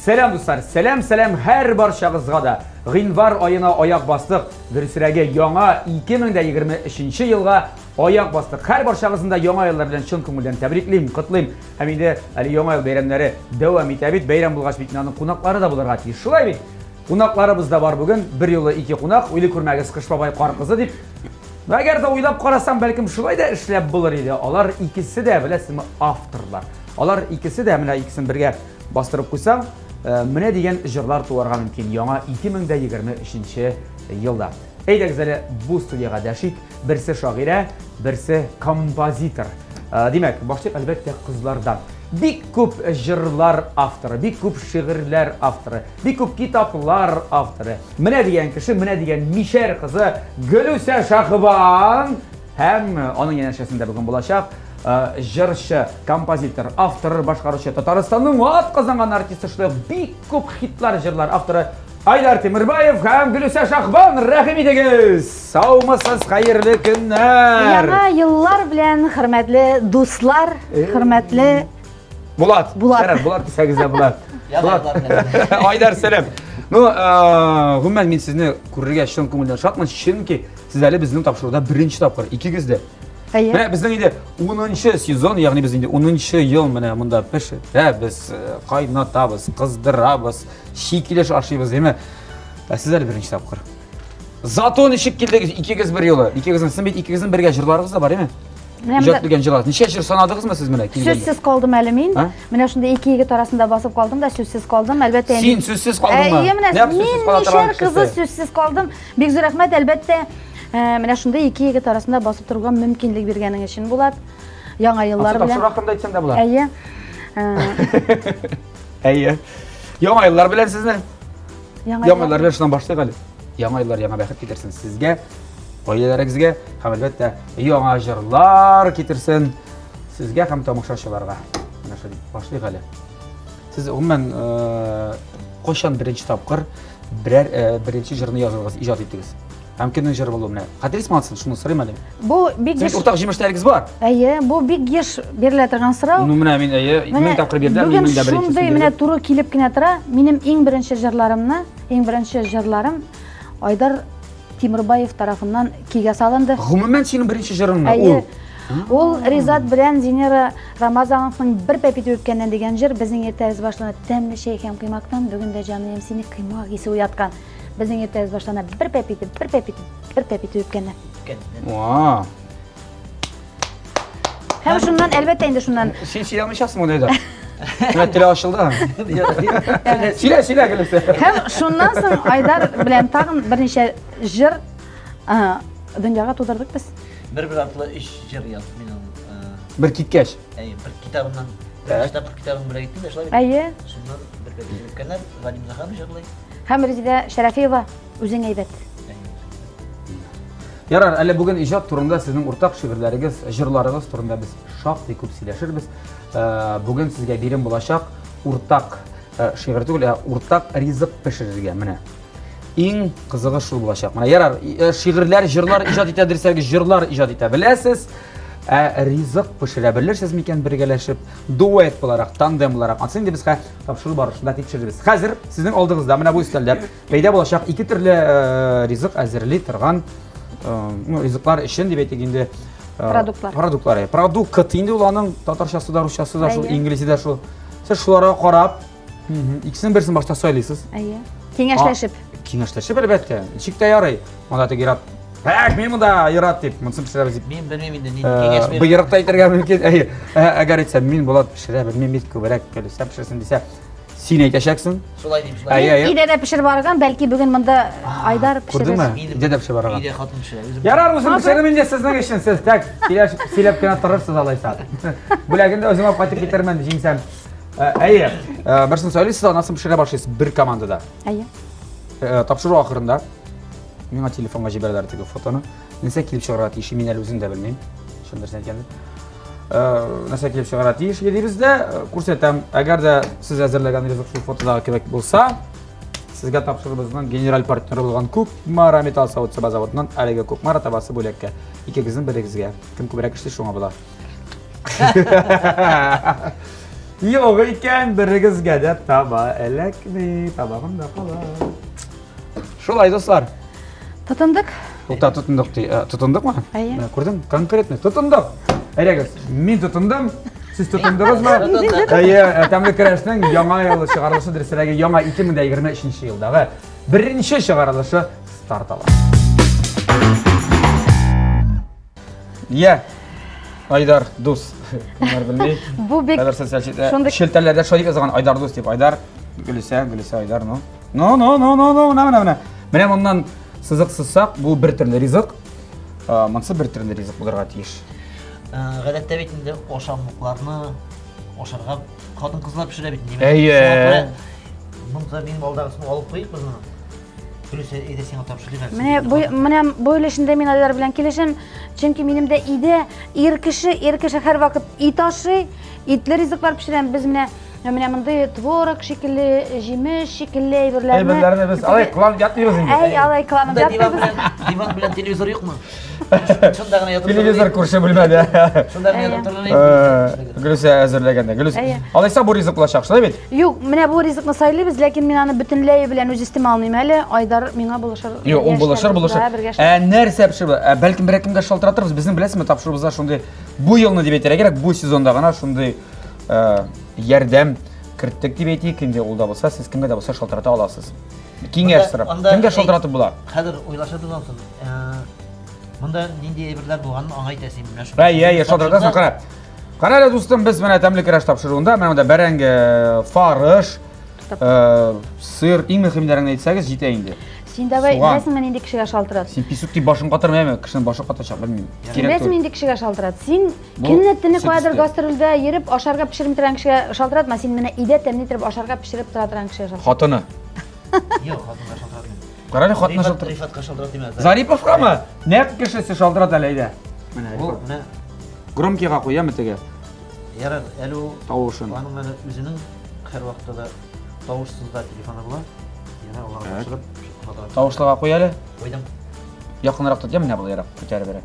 Сәлам, дуслар, сәлам, сәлам һәр барчагызга да. Гыйнвар аена аяк бастык. Дөресрәге, яңа 2023 елга аяк бастык. Һәр барчагызны да яңа еллар белән чын күңелдән тәбриклим, котлыйм. Һәм инде әле яңа ел бәйрәмнәре дәвам итә бит. Бәйрәм булгач бит аның кунаклары да булырга тиеш. Шулай бит? Кунакларыбыз да бар бүген. Бер юлы ике кунак. Уйлый күрмәгез, Кыш бабай, Кар кызы дип. Әгәр дә уйлап карасам, бәлкем шулай да эшләп булыр иде. Алар икесе дә, беләсезме, авторлар. Алар икесе дә, менә икесен бергә бастырып куйсаң, э, менә дигән җырлар туарга мөмкин яңа 2023 елда. Әйдәгез әле бу студиягә дәшик. Берсе шагыйрә, берсе композитор. Э, димәк, башлыйк әлбәттә кызлардан. Бик күп җырлар авторы, бик күп шигырьләр авторы, бик күп китаплар авторы. Менә дигән кеше, менә дигән мишәр кызы Гөлүсә Шахбан һәм аның янәшәсендә бүген булачак э, җырчы, композитор, автор, башкаручы, Татарстанның атказанган артисты, шулай ук бик күп хитлар, җырлар авторы Айдар Тимирбаев һәм Гөлүсә Шахбан, рәхим итегез! Саумысыз, хәерле көннәр! Яңа еллар белән, хөрмәтле дуслар, хөрмәтле Булат. Булат. Ярар, Булат дисәгез дә Булат. Яңа еллар белән. Айдар, сәлам. Ну, э, гомумән мин сезне күрергә чын күңелдән шатмын, чөнки сез әле безнең тапшыруда беренче тапкыр икегез дә. Әйе. Менә безнең инде 10 сезон, ягъни без инде 10 ел менә монда пешерәбез, э, кайнатабыз, кыздырабыз, Чи килеш ашыйбыз, димә. Ә сез әле беренче тапкыр. Зато ничек килдегез икегез бер юлы? Икегезнең сез бит икегезнең бергә җырларыгыз да бар, әйме? Менә Иҗат монда белгән җырлар. Ничә җыр санадыгызмы сез менә килгәндә? сүзсез калдым әле мин. А? Менә шундый ике егет арасында басып калдым да сүзсез калдым. Әлбәттә, Син сүзсез калдыңмы? Әйе, менә Нәкъ сүзсез мин кала торган мишәр кызы кешесе. сүзсез калдым. Бик зур рәхмәт, әлбәттә. Э, Менә шундый ике егет арасында басып торуга мөмкинлек биргәнең өчен, Булат. Яңа еллар Ансы белән. тапшыру хакында әйтсәң дә була. Әйе. Э, Әйе. Яңа еллар белән сезне. Яңа Яңа еллар белән шуннан башлыйк әле. Яңа еллар яңа бәхет китерсен сезгә, гаиләләрегезгә һәм әлбәттә яңа җырлар китерсен сезгә һәм тамашачыларга. Менә шулай башлыйк әле. Сез гомумән э, кайчан беренче тапкыр берәр э, беренче җырны языгыз, иҗат иттегез? Һәм кемнең җыры булу менә? Хәтерлисезме анысын? Шуны сорыйм әле. Бу бик Сез еш уртак җимешләрегез бар. Әйе, бу бик еш бирелә торган сорау. Ну менә мин әйе, мең тапкыр бирделәр, мин Бүген мең дә беренчесен шундый менә бирдем. туры килеп кенә тора. Минем иң беренче җырларымны, иң беренче җырларым Айдар Тимербаев тарафыннан көйгә салынды. Гомумән синең беренче җырыңмы? Әйе. Ул. Ул Ризат белән Зинира Рамазановның бер пәпи үпкәннән дигән җыр безнең иртәбез башлана тәмле чәй һәм коймактан. Бүген дә җаныем сине коймак исе уяткан. Безнең иртәбез башлана бер пәп итеп, бер пәп итеп, бер пәп итеп үпкәннән. Ва. Һәм шуннан, әлбәттә инде шуннан. Син сөйлә алмыйчасың моны да. Менә теле ачылды. Сөйлә, сөйлә, Гөлүсә. Һәм шуннан соң Айдар белән тагын берничә җыр дөньяга тудырдык без. Бер-бер артлы өч җыр яздым мин аны. Бер киткәч. Әйе, бер китабыннан беренче тапкыр китабын бүләк иттем дә шулай бит. Әйе. Шуннан бер пәп итеп үпкәннәр, Вадим Захаров җырлый. Һәм Резидә Шәрәфиева үзең әйбәт. Ярар, әле бүген иҗат турында сезнең уртак шигырьләрегез, җырларыгыз турында без шактый күп сөйләшербез. Э, бүген сезгә бирем булачак уртак э, шигырь түгел, ә уртак ризык пешерергә. Менә. Иң кызыгы шул булачак. Менә ярар, э, шигырьләр, җырлар иҗат итә дисәгез, җырлар иҗат итә беләсез. Ә ризык пешерә белерсез микән бергәләшеп, дуэт буларак, тандем буларак. Ансын инде без тапшыру барышында тикшерербез. Хәзер сезнең алдыгызда менә бу өстәлдә пәйда булачак ике төрле э, ризык әзерли торган э, ну, ризыклар өчен дип әйтик инде. Э, продуктлар. Продуктлар. Продукт инде ул аның татарчасы да, русчасы да шул, инглизе дә шул. Сез шуларга карап, икесенең берсен башта сайлыйсыз. Әйе. Киңәшләшеп. Киңәшләшеп, әлбәттә. Ничек тә ярый. Монда теге ир-ат Әк, мин монда ир-ат дип, монысын пешерәбез дип. Мин белмим инде, нинди киңәш бирер. Боерык та әйтергә мөмкин. Әйе. Әгәр әйтсә, мин Булат пешерә белмим бит, күбрәк Гөлүсә пешерсен дисә, син әйтәчәксең. Шулай дим, шулай. Әйе, әйе. Өйдә дә пешереп барган, бәлки бүген монда Айдар пешерер. Күрдеңме? Өйдә дә пешереп барган. Өйдә хатын пешерә. Үзем. Ярар, үзем пешерермен инде сезнең өчен. Сез так сөйләшеп, сөйләп кенә торырсыз алайса. Бүләген дә үзем алып кайтып китермен, җиңсәм. Әйе, берсен сайлыйсыз, анасын пешерә башлыйсыз бер командада. Әйе. Тапшыру ахырында миңа телефонга җибәрделәр теге фотоны. Нәрсә килеп чыгарга тиеш, мин әле үзем дә белмим. Чын дөресен әйткәндә. Нәрсә килеп чыгарга тиеш дибез дә күрсәтәм. Әгәр дә сез әзерләгән ризык шул фотодагы кебек булса, сезгә тапшырыбызның генераль партнеры булган Кукмара металл савыт-саба заводыннан әлеге Кукмара табасы бүләккә. Икегезнең берегезгә. Кем күбрәк эшли, шуңа була. Юк икән, берегезгә дә таба эләкми, табагымда кала. Шулай, дуслар. Тотындык. Тукта, тотындык ди. Э, тотындыкмы? Әйе. Менә күрдең, конкретно тотындык. Әйдәгез, мин тотындым. Сез тотындыгызмы? Тотындык. Әйе, э, тәмле көрәшнең яңа ел чыгарылышы, дөресрәге, яңа 2023 елдагы беренче чыгарылышы старт ала. Я, Айдар дус. Кемнәр белми. Бу бик Хәзер социаль челтәр- шундый- челтәрләрдә шулай дип язган Айдар дус дип. Айдар, Гөлүсә, Гөлүсә, Айдар, ну. Ну, ну, ну, ну, ну, менә, менә, менә. Менә моннан сызык сызсак, бу бер төрле ризык. Ә, Монысы бер төрле ризык булырга тиеш. Э, Гадәттә бит инде ашамлыкларны ашарга хатын-кызлар пешерә бит инде. Әйе. Шуңа күрә Монда минем алдагысын алып куйыйк без моны. Гөлүсә, әйдә сиңа тапшырыйк әле. Менә бу менә бу өлешендә мин алар белән килешәм, чөнки минем дә өйдә ир кеше, ир кеше һәрвакыт ит ашый, итле ризыклар пешерәм. Без менә менә мондый творог шикелле, җимеш шикелле әйберләрне. Әйберләрне без алай кыланып ятмыйбыз инде. Әй, алай кыланып Монда диван ятмыйбыз. белән, диван белән телевизор юкмы? Шунда гына ятып Телевизор күрше бүлмәдә. Шунда гына ятып торыр Э, Гөлүсә әзерләгәндә. Гөлүсә. Әйе. Алайса бу ризык булачак, шулай бит? Юк, менә бу ризыкны сайлыйбыз, ләкин мин аны бөтенләе белән үз өстемә алмыйм әле. Айдар миңа булышыр. Юк, ул Бергә булышыр, эшләрбез, булышыр. да, бергә Ә эшләрбез. нәрсә пешереп? Ә бәлкем берәр кемгә шалтыратырбыз. Безнең беләсезме, тапшыруыбызда шундый бу елны дип әйтергә кирәк, бу сезонда гына шундый э, ярдәм керттек дип әйтик. Инде ул да булса, сез кемгә дә булса шалтырата аласыз. Киңәш Монда- сорап. анда Кемгә әйт- шалтыратып була? Хәзер уйлашырбыз ансын. Э, Монда нинди әйберләр булганын аңа әйтәсең. Менә шул. Әй, әй, шалтыратасың, кара. Кара әле, дустым, без менә тәмле көрәш тапшыруында, менә монда бәрәңге, фарыш, э, сыр, иң мөһимнәрен әйтсәгез, җитә инде. Син давай, Суган. беләсеңме нинди кешегә шалтырат? Син писук дип башың катырма, әме, кешенең башы катачак, белмим. Син Кирәк беләсеңме түгел. нинди кешегә шалтырат? Син Бу көнне төне сөт каядыр өсте. гастрольдә йөреп ашарга пешерми торган кешегә шалтыратма, син менә өйдә тәмле итеп ашарга пешереп тора торган кешегә шалтырат. Хатыны. Юк, хатынга шалтыратмыйм. Кара әле, хатыны Рифат- шалтырат. Рифатка шалтыратыйм әле. Зариповкамы? Нәкъ кешесе шалтырат әле, әйдә. Менә Ул Рифат. менә Громкийга куямы теге ярар, әле ул тавышын. аның әле үзенең һәрвакытта да тавышсыз да телефоны була. Яна аларга Так. тапшырып шалтыратып Тавышлыга куй әле. куйдым. Якынрак тот, я менә болайрак күтәребрәк.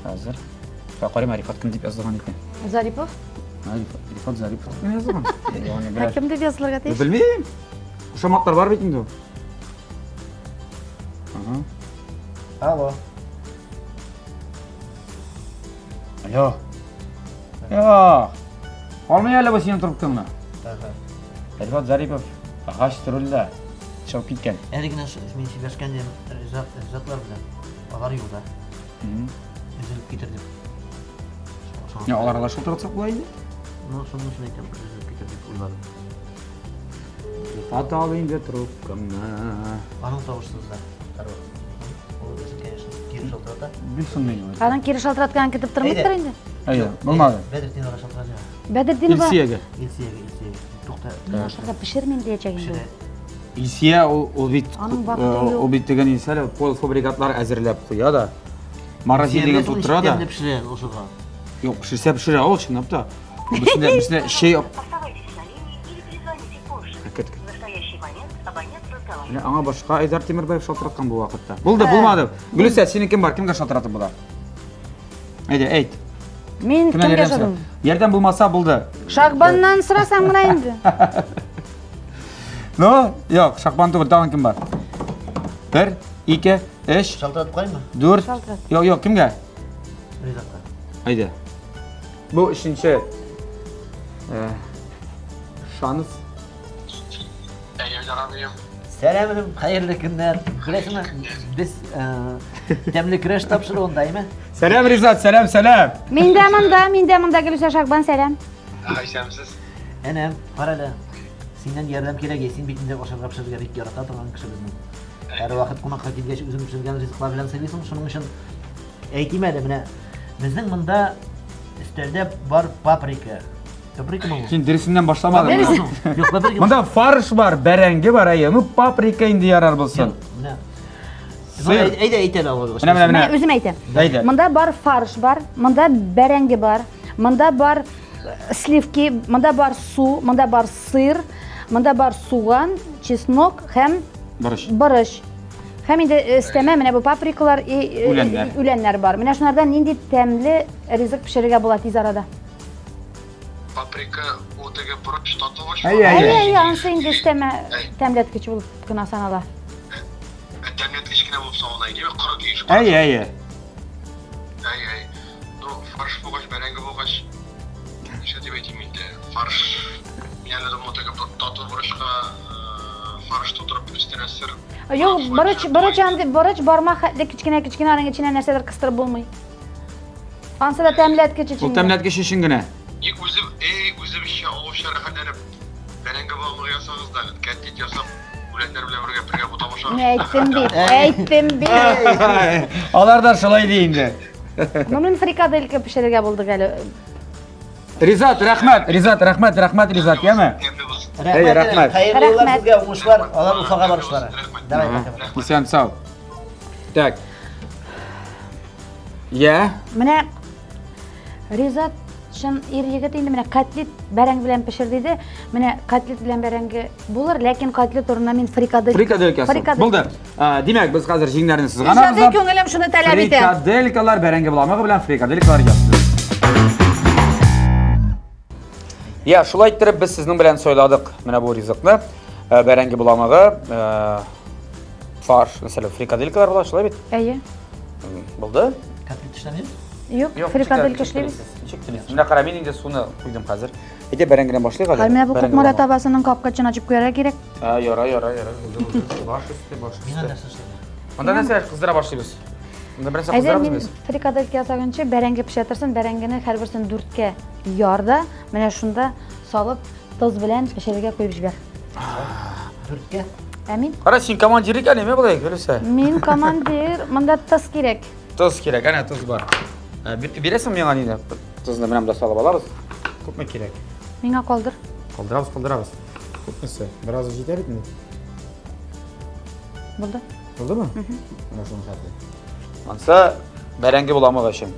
Хәзер. Та карыйм, Рифат кем дип язылган икән. Зарипов? А, Рифат, Рифат Зарипов дип кенә язылган. Ягъни Ә берәр. кем дип язылырга тиеш? Белмим. Кушаматлар бар бит инде ул. Ага. Алло. Алло. Юк. Алмый әле бу синең трубкаңны. Ага. Рифат Зарипов агач рульдә чыгып киткән. Әле генә мин сөйләшкән идем Ризат, Ризатлар белән. Алар юлда. Өзелеп китер дип. Я, аларга да шылтыратсак була инде. Ну, шуның өчен әйтәм, өзелеп китер дип уйладым. Рифат ал инде трубкаңны. Аның тавышсыз да. Һәрвакыт. Ул үзе, конечно, кире шалтырата. Белсен мин. Аның кире шалтыратканын көтеп тормыйдыр инде. Әйе, булмады. Бәдретдиновага шалтыратыйм. Бәдретдинова. Илсиягә. Илсиягә, Илсиягә. Тукта. Мин ашарга пешермим диячәк инде. Пешерә. Илсия ул, ул бит Аның вакыты э, юк. ул бит дигән инсәле полуфабрикатлар әзерләп куя да. Морозильнигын тутыра да. Тәмле пешерә ошыга. Юк, пешерсә пешерә ул чынлап та. Бесендә бесендә чәй ап- Оставайтесь на линии или перезвоните позже. Кет, кет. В настоящий момент абонент разговаривает. Менә аңа башка Айдар Тимербаев шалтыраткан бу вакытта. Булды, булмады. Гөлүсә, синең кем бар? Кемгә шалтыратып була? Әйдә, әйт. Мин Кемнән кемгә ярдәм сора? шалтыратам? Ярдәм булмаса булды. Шахбаннан сорасаң гына инде. Ну, юк, Шахбан түгел, тагын кем бар? Бер, ике, өч, Шалтыратып карыймы? дүрт. Шалтырат. Юк, юк, кемгә? Ризатка. Әйдә. Бу өченче э, шанс. Сәлам энем, хәерле көннәр. Беләсеңме, без э, тәмле көрәш тапшыруында, әйме? Сәлам, Ризат, сәлам, сәлам. Мин дә монда, мин дә монда Гөлүсә Шахбан, сәлам. Исәнмесез. Энем, кара әле. Синнән ярдәм кирәк, син бит инде ашарга пешерергә бик ярата торган кеше безнең. Һәрвакыт кунакка килгәч үзең пешергән ризыклар белән сыйлыйсың, шуның өчен әйтим әле, менә безнең монда өстәлдә бар паприка. Паприка мы ул? Син дөресеннән башламадың. Паприка. Юк, паприка. Монда фарш бар, бәрәңге бар, әйе. Ну, паприка инде ярар булсын. Менә. Сыр. Әйдә, әйт әле алай булгач. Менә, менә, Менә менә. үзем әйтәм. Әйдә. Монда бар фарш бар, монда бәрәңге бар, монда бар э, сливки, монда бар су, монда бар сыр, монда бар суган, чеснок һәм Борыч. борыч. Һәм инде өстәмә менә бу паприкалар и э, Үләннәр. үләннәр бар. Менә шунардан нинди тәмле ризык пешерергә була тиз арада? Паприка, ул теге борыч татлы Әйе, Әйе, әйе, анысы инде өстәмә тәмләткеч булып кына санала. Тәмләткеч кенә булып санала, әйеме? Коры килеш. Әйе, әйе. Әйе, әйе. Ну, фарш булгач, бәрәңге булгач, ничә дип әйтим инде, фарш, мин әле думаю, теге татлы борычка фарш тутырып, өстенә сыр. Юк, борыч, борыч андый, борыч бармак хәтле кечкенә-кечкенә, аның эченә нәрсәдер кыстырып булмый. Ансы да тәмләткеч өчен. Ул тәмләткеч өчен генә. Ник үзем, эй, үземчә авылча рәхәтләнеп бәрәңге балыгы ясагыз да, кәтлит ясап, үләннәр белән бергә бергә бутап ашагыз. Әйттем бит, әйттем бит. Алар да шулай ди инде. Ну, мин фрикаделька пешерергә булдык әле. Ризат, рәхмәт, Ризат, рәхмәт, рәхмәт, Ризат, яме? Әй, рәхмәт. Хәерле юллар сезгә, уңышлар, алар Уфага барышлары. Давай, пока. Исән сау. Так. Я. Менә Ризат чын ир егет инде менә котлет бәрәңге белән пешер диде. Менә котлет белән бәрәңге булыр, ләкин котлет урынына мин фрикаделька. Фрикаделька. Булды. Димәк, без хәзер җиңнәрне сызганабыз. Иҗади күңелем шуны таләп итә. Фрикаделькалар бәрәңге боламыгы белән фрикаделькалар ясыйбыз. Я, шулай иттереп без сезнең белән сайладык менә бу ризыкны. Бәрәңге боламыгы, фарш, мәсәлән, фрикаделькалар була, шулай бит? Әйе. Булды? Котлет эшләмибез? Юк, фрикаделька эшлибез. Ничек телисез? Менә кара, мин инде суны куйдым хәзер. Әйдә бәрәңгедән башлыйк әле. Хәй, менә бу Кукмара табасының капкачын ачып куярга кирәк. А, яра, яра, яра. Булды, булды. Баш өсте, баш өсте. Миңа нәрсә эшләргә? Монда нәрсә кыздыра башлыйбыз? Монда бернәрсә Әйдә, кыздырабыз мин без. фрикаделька ясаганчы бәрәңге пешә торсын, бәрәңгене һәрберсен дүрткә яр да, менә шунда салып, тоз белән пешерергә куеп җибәр. Дүрткә? Ә мин? Кара, син командир икән, әйме болай, Гөлүсә? Мин командир, монда тоз кирәк. Тоз кирәк, әнә тоз бар. Ә, бирәсең миңа нидә? Тозны менә монда салып алабыз. Күпме кирәк? Миңа калдыр. Калдырабыз, калдырабыз. Күпмесе? Бераз җитә бит инде. Булды. Булдымы? Менә шуның хәтле. Ансы бәрәңге боламыгы өчен.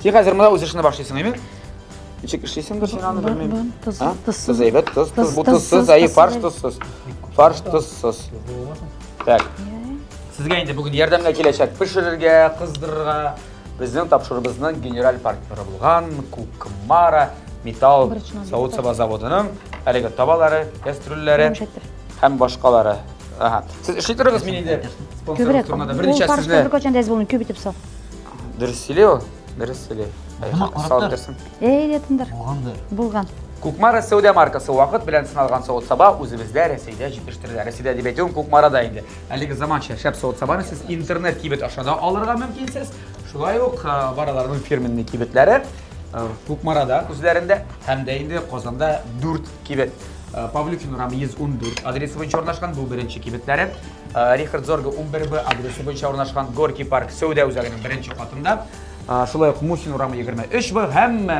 Син хәзер монда үз эшеңне башлыйсың, әйме? Ничек эшлисеңдер син аны белмим. Тоз, А? тозсыз. Тоз әйбәт, тоз, тоз, бу Тоз, тозсыз, әйе, фарш тозсыз. тозсыз. Фарш тозсыз. Так. Сезгә инде бүген ярдәмгә киләчәк пешерергә, кыздырырга безнең тапшыруыбызның генераль партнеры булган Кукмара металл савыт-саба заводының әлеге табалары, кастрюльләре һәм башкалары. Ага. Сез эшли торыгыз, мин инде спонсорыбыз турында да берничә сүзне. Беркайчан да әз булмый, күп итеп сал. Дөрес сөйли ул, дөрес сөйли. Салып торсын. Әй, дә тындыр. Булгандыр. Булган. Кукмара сәүдә маркасы вакыт белән сыналган савыт-саба үзебездә Рәсәйдә җитештерелә. Рәсәйдә дип әйтүем Кукмарада инде. Әлеге заманча шәп савыт-сабаны сез интернет кибет аша да алырга мөмкинсез. Шулай ук бар аларның фирменный кибетләре Кукмарада үзләрендә һәм дә инде Казанда 4 кибет. Павлюхин урамы 114 адресы буенча урнашкан бу беренче кибетләре. Рихард Зорга 11Б адресы буенча урнашкан Горький парк сәүдә үзәгенең беренче катында. Шулай ук Мусин урамы 23Б һәм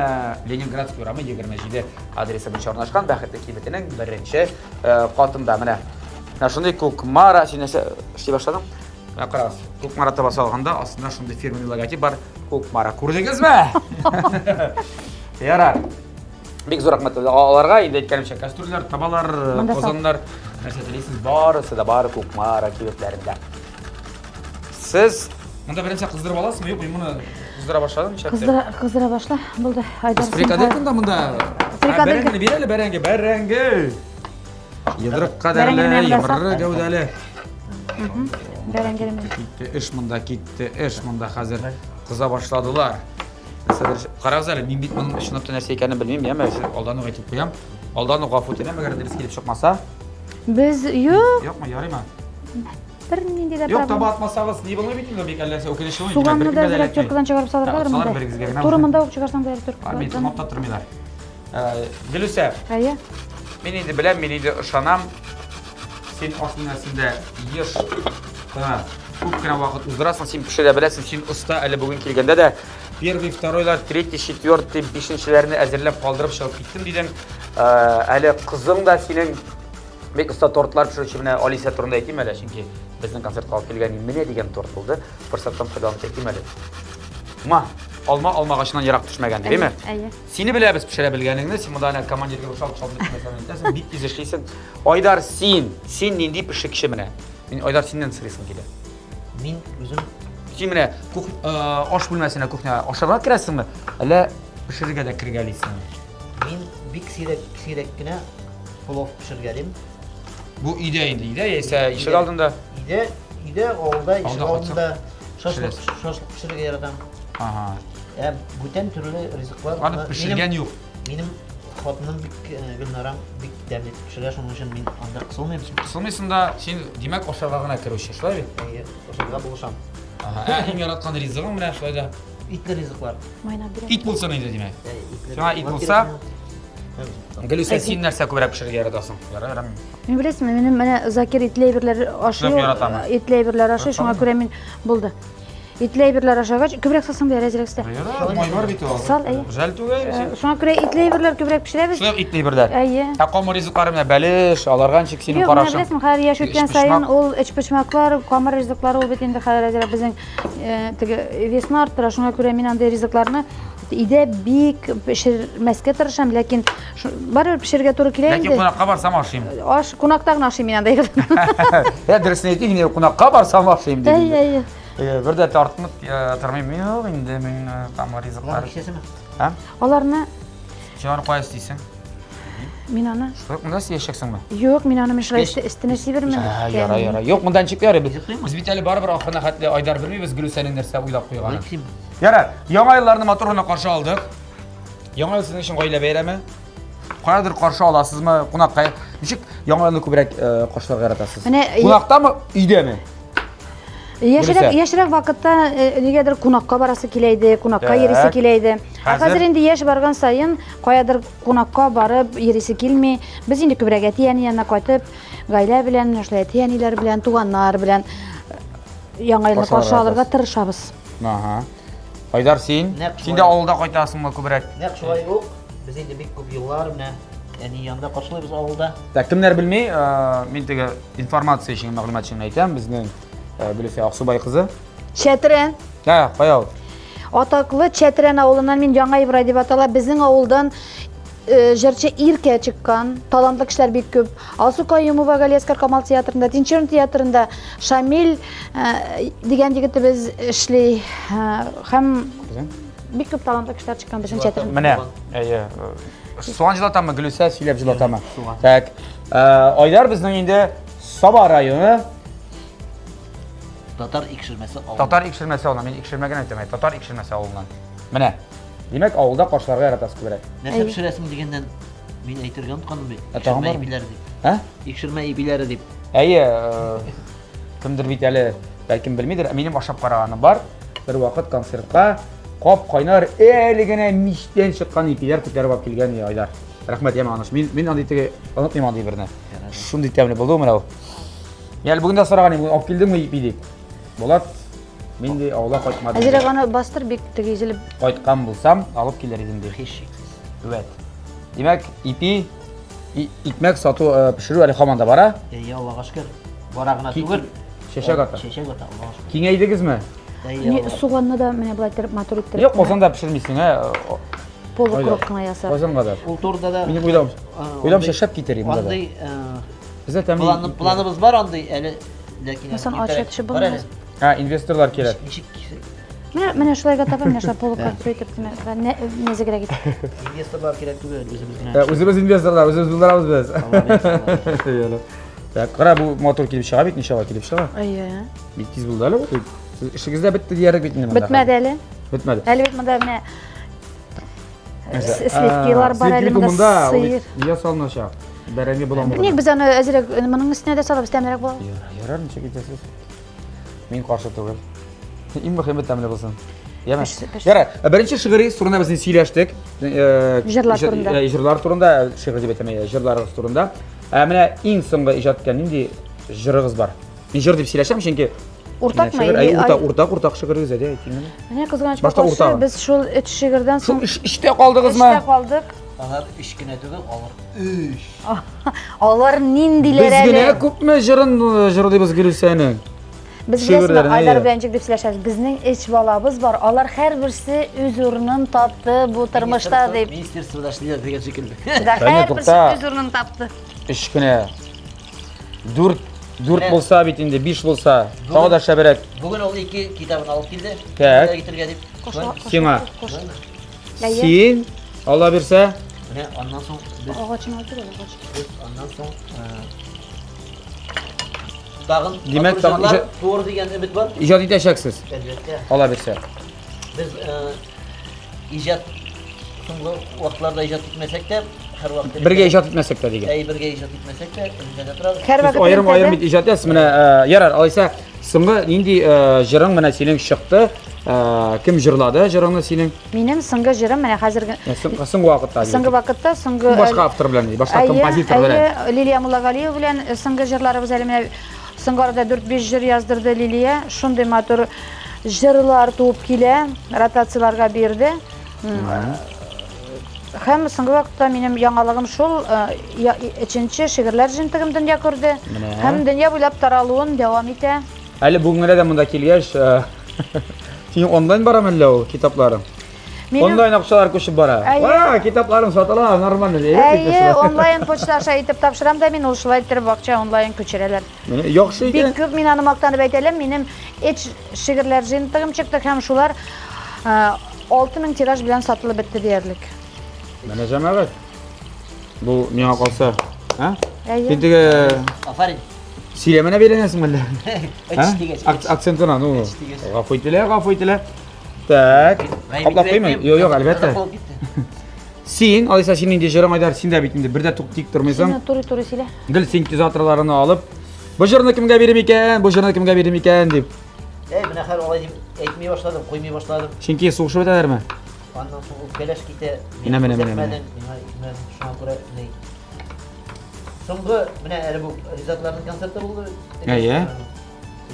Ленинградский урамы 27 адресы буенча урнашкан Бәхетле кибетенең беренче катында. Менә Менә шундый Кукмара, син нәрсә эшли башладың? Менә карагыз, Кукмара табасы алганда астында шундый фирменный логотип бар. Кукмара. Күрдегезме? Ярар. Бик зур рәхмәт аларга. Инде әйткәнемчә, кастрюльләр, табалар, казаннар, нәрсә телисез, барысы да бар Кукмара кибетләрендә. Сез монда беренче кыздырып аласызмы? Юк, мин моны кыздыра башладым ничә. Кыздыра, кыздыра башла. Булды. Айдар. Фрикадельканы да монда. Фрикаделька. Бәрәңгене бир әле, бәрәңге, бәрәңге. Йодрык кадәрле, йомры гәүдәле. Бәрәңгене. Китте эш монда, китте эш монда хәзер кыза башладылар. Карагыз әле, мин бит моның чынлап та нәрсә икәнен белмим, яме, алдан ук әйтеп куям. Алдан ук гафу үтенәм, әгәр дөрес килеп чыкмаса. Без юк. Юкмы, ярыймы? Бернинди дә Юк, таба атмасагыз, ни булмый бит инде, бик әллә үкенечле булмый. Суганны да әзрәк теркадан чыгарып салырга монда. Туры монда ук чыгарсаң да теркадан. Мин тыңлап та тормыйлар. Гөлүсә. Әйе. Мин инде беләм, мин инде ышанам. Син аш бүлмәсендә еш кына күп кенә вакыт уздырасың, син пешерә беләсең, син оста. Әле бүген килгәндә дә первый, второйлар, третий, четвертый, бишенчеләрне әзерләп калдырып чыгып киттем дидең. Әле кызың да синең бик оста тортлар пешерүче. Менә Алисә турында әйтим әле, чөнки безнең концертка алып килгән менә дигән торт булды. Форсаттан файдаланып әйтим әле. Ма, алма алмагачыннан ерак төшмәгән, димме? Әйе. Сине беләбез пешерә белгәнеңне, син монда әнә командирга ошап шалып бетмәсәң әйтәсең, бик тиз эшлисең. Айдар, син, син нинди пешекче менә? Мин Айдар синнән сорыйсым килә. Мин үзем Син менә кух, аш бүлмәсенә кухня ашарга керәсеңме, әллә пешерергә дә кергәлисеңме? Мин Бик сирәк, сирәк кенә плов пешергәлим. Бу өйдә инде, өйдә яисә ишек алдында? Өйдә, өйдә, авылда, ишек алдында шашлык, шашлык пешерергә яратам. Ага. Ә бүтән төрле ризыклар Аны пешергән юк. Минем хатыным бик э, Гөлнарам бик тәмле итеп пешерә, шуның өчен мин анда кысылмыйм. Кысылмыйсың да, син, димәк, ашарга гына керүче, шулай бит? Әйе, ашарга булышам. Ага. Ә иң яраткан ризыгың менә шулай да? Итле ризыклар. Майнап бирә. Ит булсын инде, димәк. Ә, Сиңа ит булса, Гөлүсә, син нәрсә күбрәк пешерергә яратасың? Ярар, ярар. Мин беләсеңме, минем менә Закир итле әйберләр ашый. Күп яратамы? Итле әйберләр ашый, шуңа күрә мин булды. Итле әйберләр ашагач, күбрәк салсаң да ярар, әзрәк өстә. Ярар, май бар бит ул. Сал, әйе. Жәл түгел. Шуңа күрә итле әйберләр күбрәк пешерәбез. Шулай ук итле әйберләр. Әйе. Ә камыр ризыклары менә бәлеш, аларга ничек синең Юк, менә карашың? беләсеңме, хәзер яшь үткән саен ул эчпочмаклар, камыр ризыклары ул бит инде хәзер әзрәк безнең теге весны арттыра. Шуңа күрә мин андый ризыкларны өйдә бик пешермәскә тырышам, ләкин барыбер пешерергә туры килә инде. Ләкин кунакка барсам ашыйм. Аш кунакта гына ашыйм мин андый. Я дөресен әйтим, мин кунакка барсам ашыйм дип. Әйе, әйе. Бер дә тартынып тормыйм. Юк инде мин камыр ризыклар. Нишләсеме? А? Аларны Син аны кая эшлисең? Мин аны. Шулай монда сөйләшәксеңме? Юк, мин аны шулай өстенә сибермен. Яра, яра. Юк, монда ничек ярый? Без бит әле барыбер ахырына хәтле Айдар белмибез Гөлүсәнең нәрсә уйлап куйганын. Ярар, яңа елларны матур гына каршы алдык. Яңа ел сезнең өчен гаилә бәйрәме. Каядыр каршы аласызмы, кунакка? Ничек яңа елны күбрәк каршыларга яратасыз? Кунактамы, өйдәме? Яшьрәк, яшьрәк вакытта нигәдер кунакка барасы килә иде, кунакка йөрисе килә иде. Ә хәзер инде яшь барган саен каядыр кунакка барып йөрисе килми. Без инде күбрәк әти-әни янына кайтып, гаилә белән, шулай әти-әниләр белән, туганнар белән яңа елны каршы алырга тырышабыз. Ага. Айдар, син? Син дә авылда кайтасыңмы күбрәк? Нәкъ шулай ук. Без инде бик күп еллар менә әни янында каршылыйбыз авылда. Так, кемнәр белми, мин теге информация өчен, мәгълүмат өчен әйтәм, безнең Гөлүсә Аксубай кызы. Чәтрән. Ә, кая ул? Атаклы Чәтрән авылыннан мин Яңа Ибрай дип атала. Безнең авылдан җырчы Иркә чыккан, талантлы кешеләр бик күп. Алсу Каюмова Галиәскар Камал театрында, Тинчурин театрында Шамил дигән егетебез эшли. Һәм бик күп талантлы кешеләр чыккан безнең Чәтрән. Менә, әйе. Суган җылатамы, Гөлүсә сөйләп җылатамы? Так, Айдар безнең инде Саба районы Татар Икшермәсе авылы. Татар Икшермәсе авылы. Мин Икшермә генә әйтәм, Татар Икшермәсе авылыннан. Менә. Димәк, авылда каршыларга яратасыз күбрәк. Нәрсә пешерәсең дигәннән мин әйтергә онытканмын бит. Ә тагын Икшермә бармы? ипиләре дип. Ә? Икшермә ипиләре дип. Әйе, кемдер бит әле бәлкем белмидер, минем ашап караганым бар. Бер вакыт концертка кап-кайнар әле генә мичтән чыккан ипиләр күтәреп алып килгән иде Айдар. Рәхмәт, яме аныш. Мин андый теге онытмыйм андый берне. Шундый тәмле булды менә ул. Мин әле бүген дә сораган идем, алып килдеңме ипи дип. Булат, мин ди авылга кайтмадым. Әзерәк аны бастыр, бик теге изелеп. Кайткан булсам, алып килер идем ди. Һичшиксез. Вәт. Димәк, ипи, икмәк сату, пешерү әле һаман да бара. Әйе, Аллага шөкер. Бара гына түгел. Чәчәк ата. Чәчәк ата, Аллага шөкер. Киңәйдегезме? Суганны да менә болай иттереп, матур иттереп. Юк, казанда пешермисең, ә? Полукруг кына ясап. Казанга да. Ул турыда да. Минем уйлавым, уйлавымча шәп китер монда да. Андый Бездә тәмле. Планыбыз бар андый әле, ләкин Масан ача төшеп булмый. Ә, инвесторлар кирәк. Ничек Менә менә шулайга таба, менә шулай полукруг итеп, нәзегрәк итеп. Инвесторлар кирәк түгел, үзебез генә. Үзебез инвесторлар, үзебез булдырабыз без. Так, кара, бу матур килеп чыга бит, ничава килеп чыга. Әйе. Бик тиз булды әле бу. Сез эшегез дә бетте диярлек бит инде монда. Бетмәде әле. Бетмәде. Әле бит монда менә сливкилар бар әле монда сыер. Нигә салыначак? Бәрәңге боламыгы. Ник без аны әзрәк моның өстенә дә салабыз, тәмлерәк була. Ярар, ничек итәсез? Мин каршы түгел. Иң мөһиме тәмле булсын. Яме. Ярар, беренче шигырегез турында без сөйләштек. Җырлар турында. Җырлар турында, шигырь дип әйтәм, җырларыгыз турында. Ә менә иң соңгы иҗат иткән нинди җырыгыз бар? Мин җыр дип сөйләшәм, чөнки Уртакмы? Әй, уртак, уртак, уртак шигырегез, әйдә, әйтим әле. Менә кызганычка каршы, без шул өч шигырьдән соң Шул өчтә калдыгызмы? Өчтә калдык. Алар өч кенә түгел, алар өч. Алар ниндиләр әле? Без генә күпме җырын җырлыйбыз Гөлүсәнең. Без беләсезме, Айдар белән ничек дип сөйләшәбез? Безнең өч балабыз бар. Алар һәрберсе үз урынын тапты бу тормышта дип. Министерствода эшлиләр дигән шикелле. Һәрберсе үз урынын тапты. Өч кенә. Дүрт, дүрт булса бит инде, биш булса, тагы да шәбрәк. Бүген ул ике китабын алып килде. Так. Китергә дип. Сиңа. Син, Алла бирсә. Менә аннан соң без Агачын алып тор, агач. Без аннан соң тагын Димәк, тагын туыр дигән өмет бар. Иҗат итәчәксез. Әлбәттә. Ала бирсә. Без иҗат соңгы вакытларда иҗат итмәсәк тә, һәрвакыт бергә иҗат итмәсәк тә дигән. Әй, бергә иҗат итмәсәк тә, элемтәдә торабыз. Һәрвакыт аерым аерым бит иҗат итәсез. Менә ярар, алайса соңгы нинди җырың менә синең чыкты? Кем җырлады җырыңны синең? Минем соңгы җырым менә хәзерге соңгы вакытта. Соңгы вакытта, соңгы башка автор белән, башка композитор белән. Лилия Муллагалиева белән соңгы җырларыбыз әле менә соңгы арада 4-5 җыр яздырды Лилия. Шундый матур җырлар туып килә, ротацияләргә бирде. Һәм соңгы вакытта минем яңалыгым шул, өченче шигырьләр җыентыгым дөнья күрде. Һәм дөнья буйлап таралуын дәвам итә. Әле бүген генә дә монда килгәч, синең онлайн барамы әллә ул китапларың? Онлайн акчалар күчеп бара. Ва, китапларым сатыла, нормально. Әйе, онлайн почта аша итеп тапшырам да мин, ул шулай иттереп акча онлайн күчерәләр. Менә яхшы икән. Бик күп мин аны мактанып әйтә алам, минем эч шигырьләр җыентыгым чыкты һәм шулар 6000 тираж белән сатылып бетте диярлек. Менә җәмәгать. Бу миңа калса, а? Әйе. Син теге Афәрин. Сөйләменә бәйләнәсең әллә? Эч дигәч. Акцентына, ну. Гафу ителә, гафу ителә. Так. Каплап куймый? Юк, юк, әлбәттә. Син, алайса син инде җырың Айдар, син дә бит инде бер дә тук тик тормыйсың. Син туры-туры сөйлә. Гел синтезаторларны алып, бу җырны кемгә бирим икән, бу җырны кемгә бирим икән дип. Әй, менә хәзер алай дип әйтми башладым, куймый башладым. Чөнки сугышып бетәләрме? Аннан соң үпкәләш китә. Менә, менә, менә. Миңа шуңа күрә ни Соңгы менә әле бу Ризатларның концерты булды. Әйе.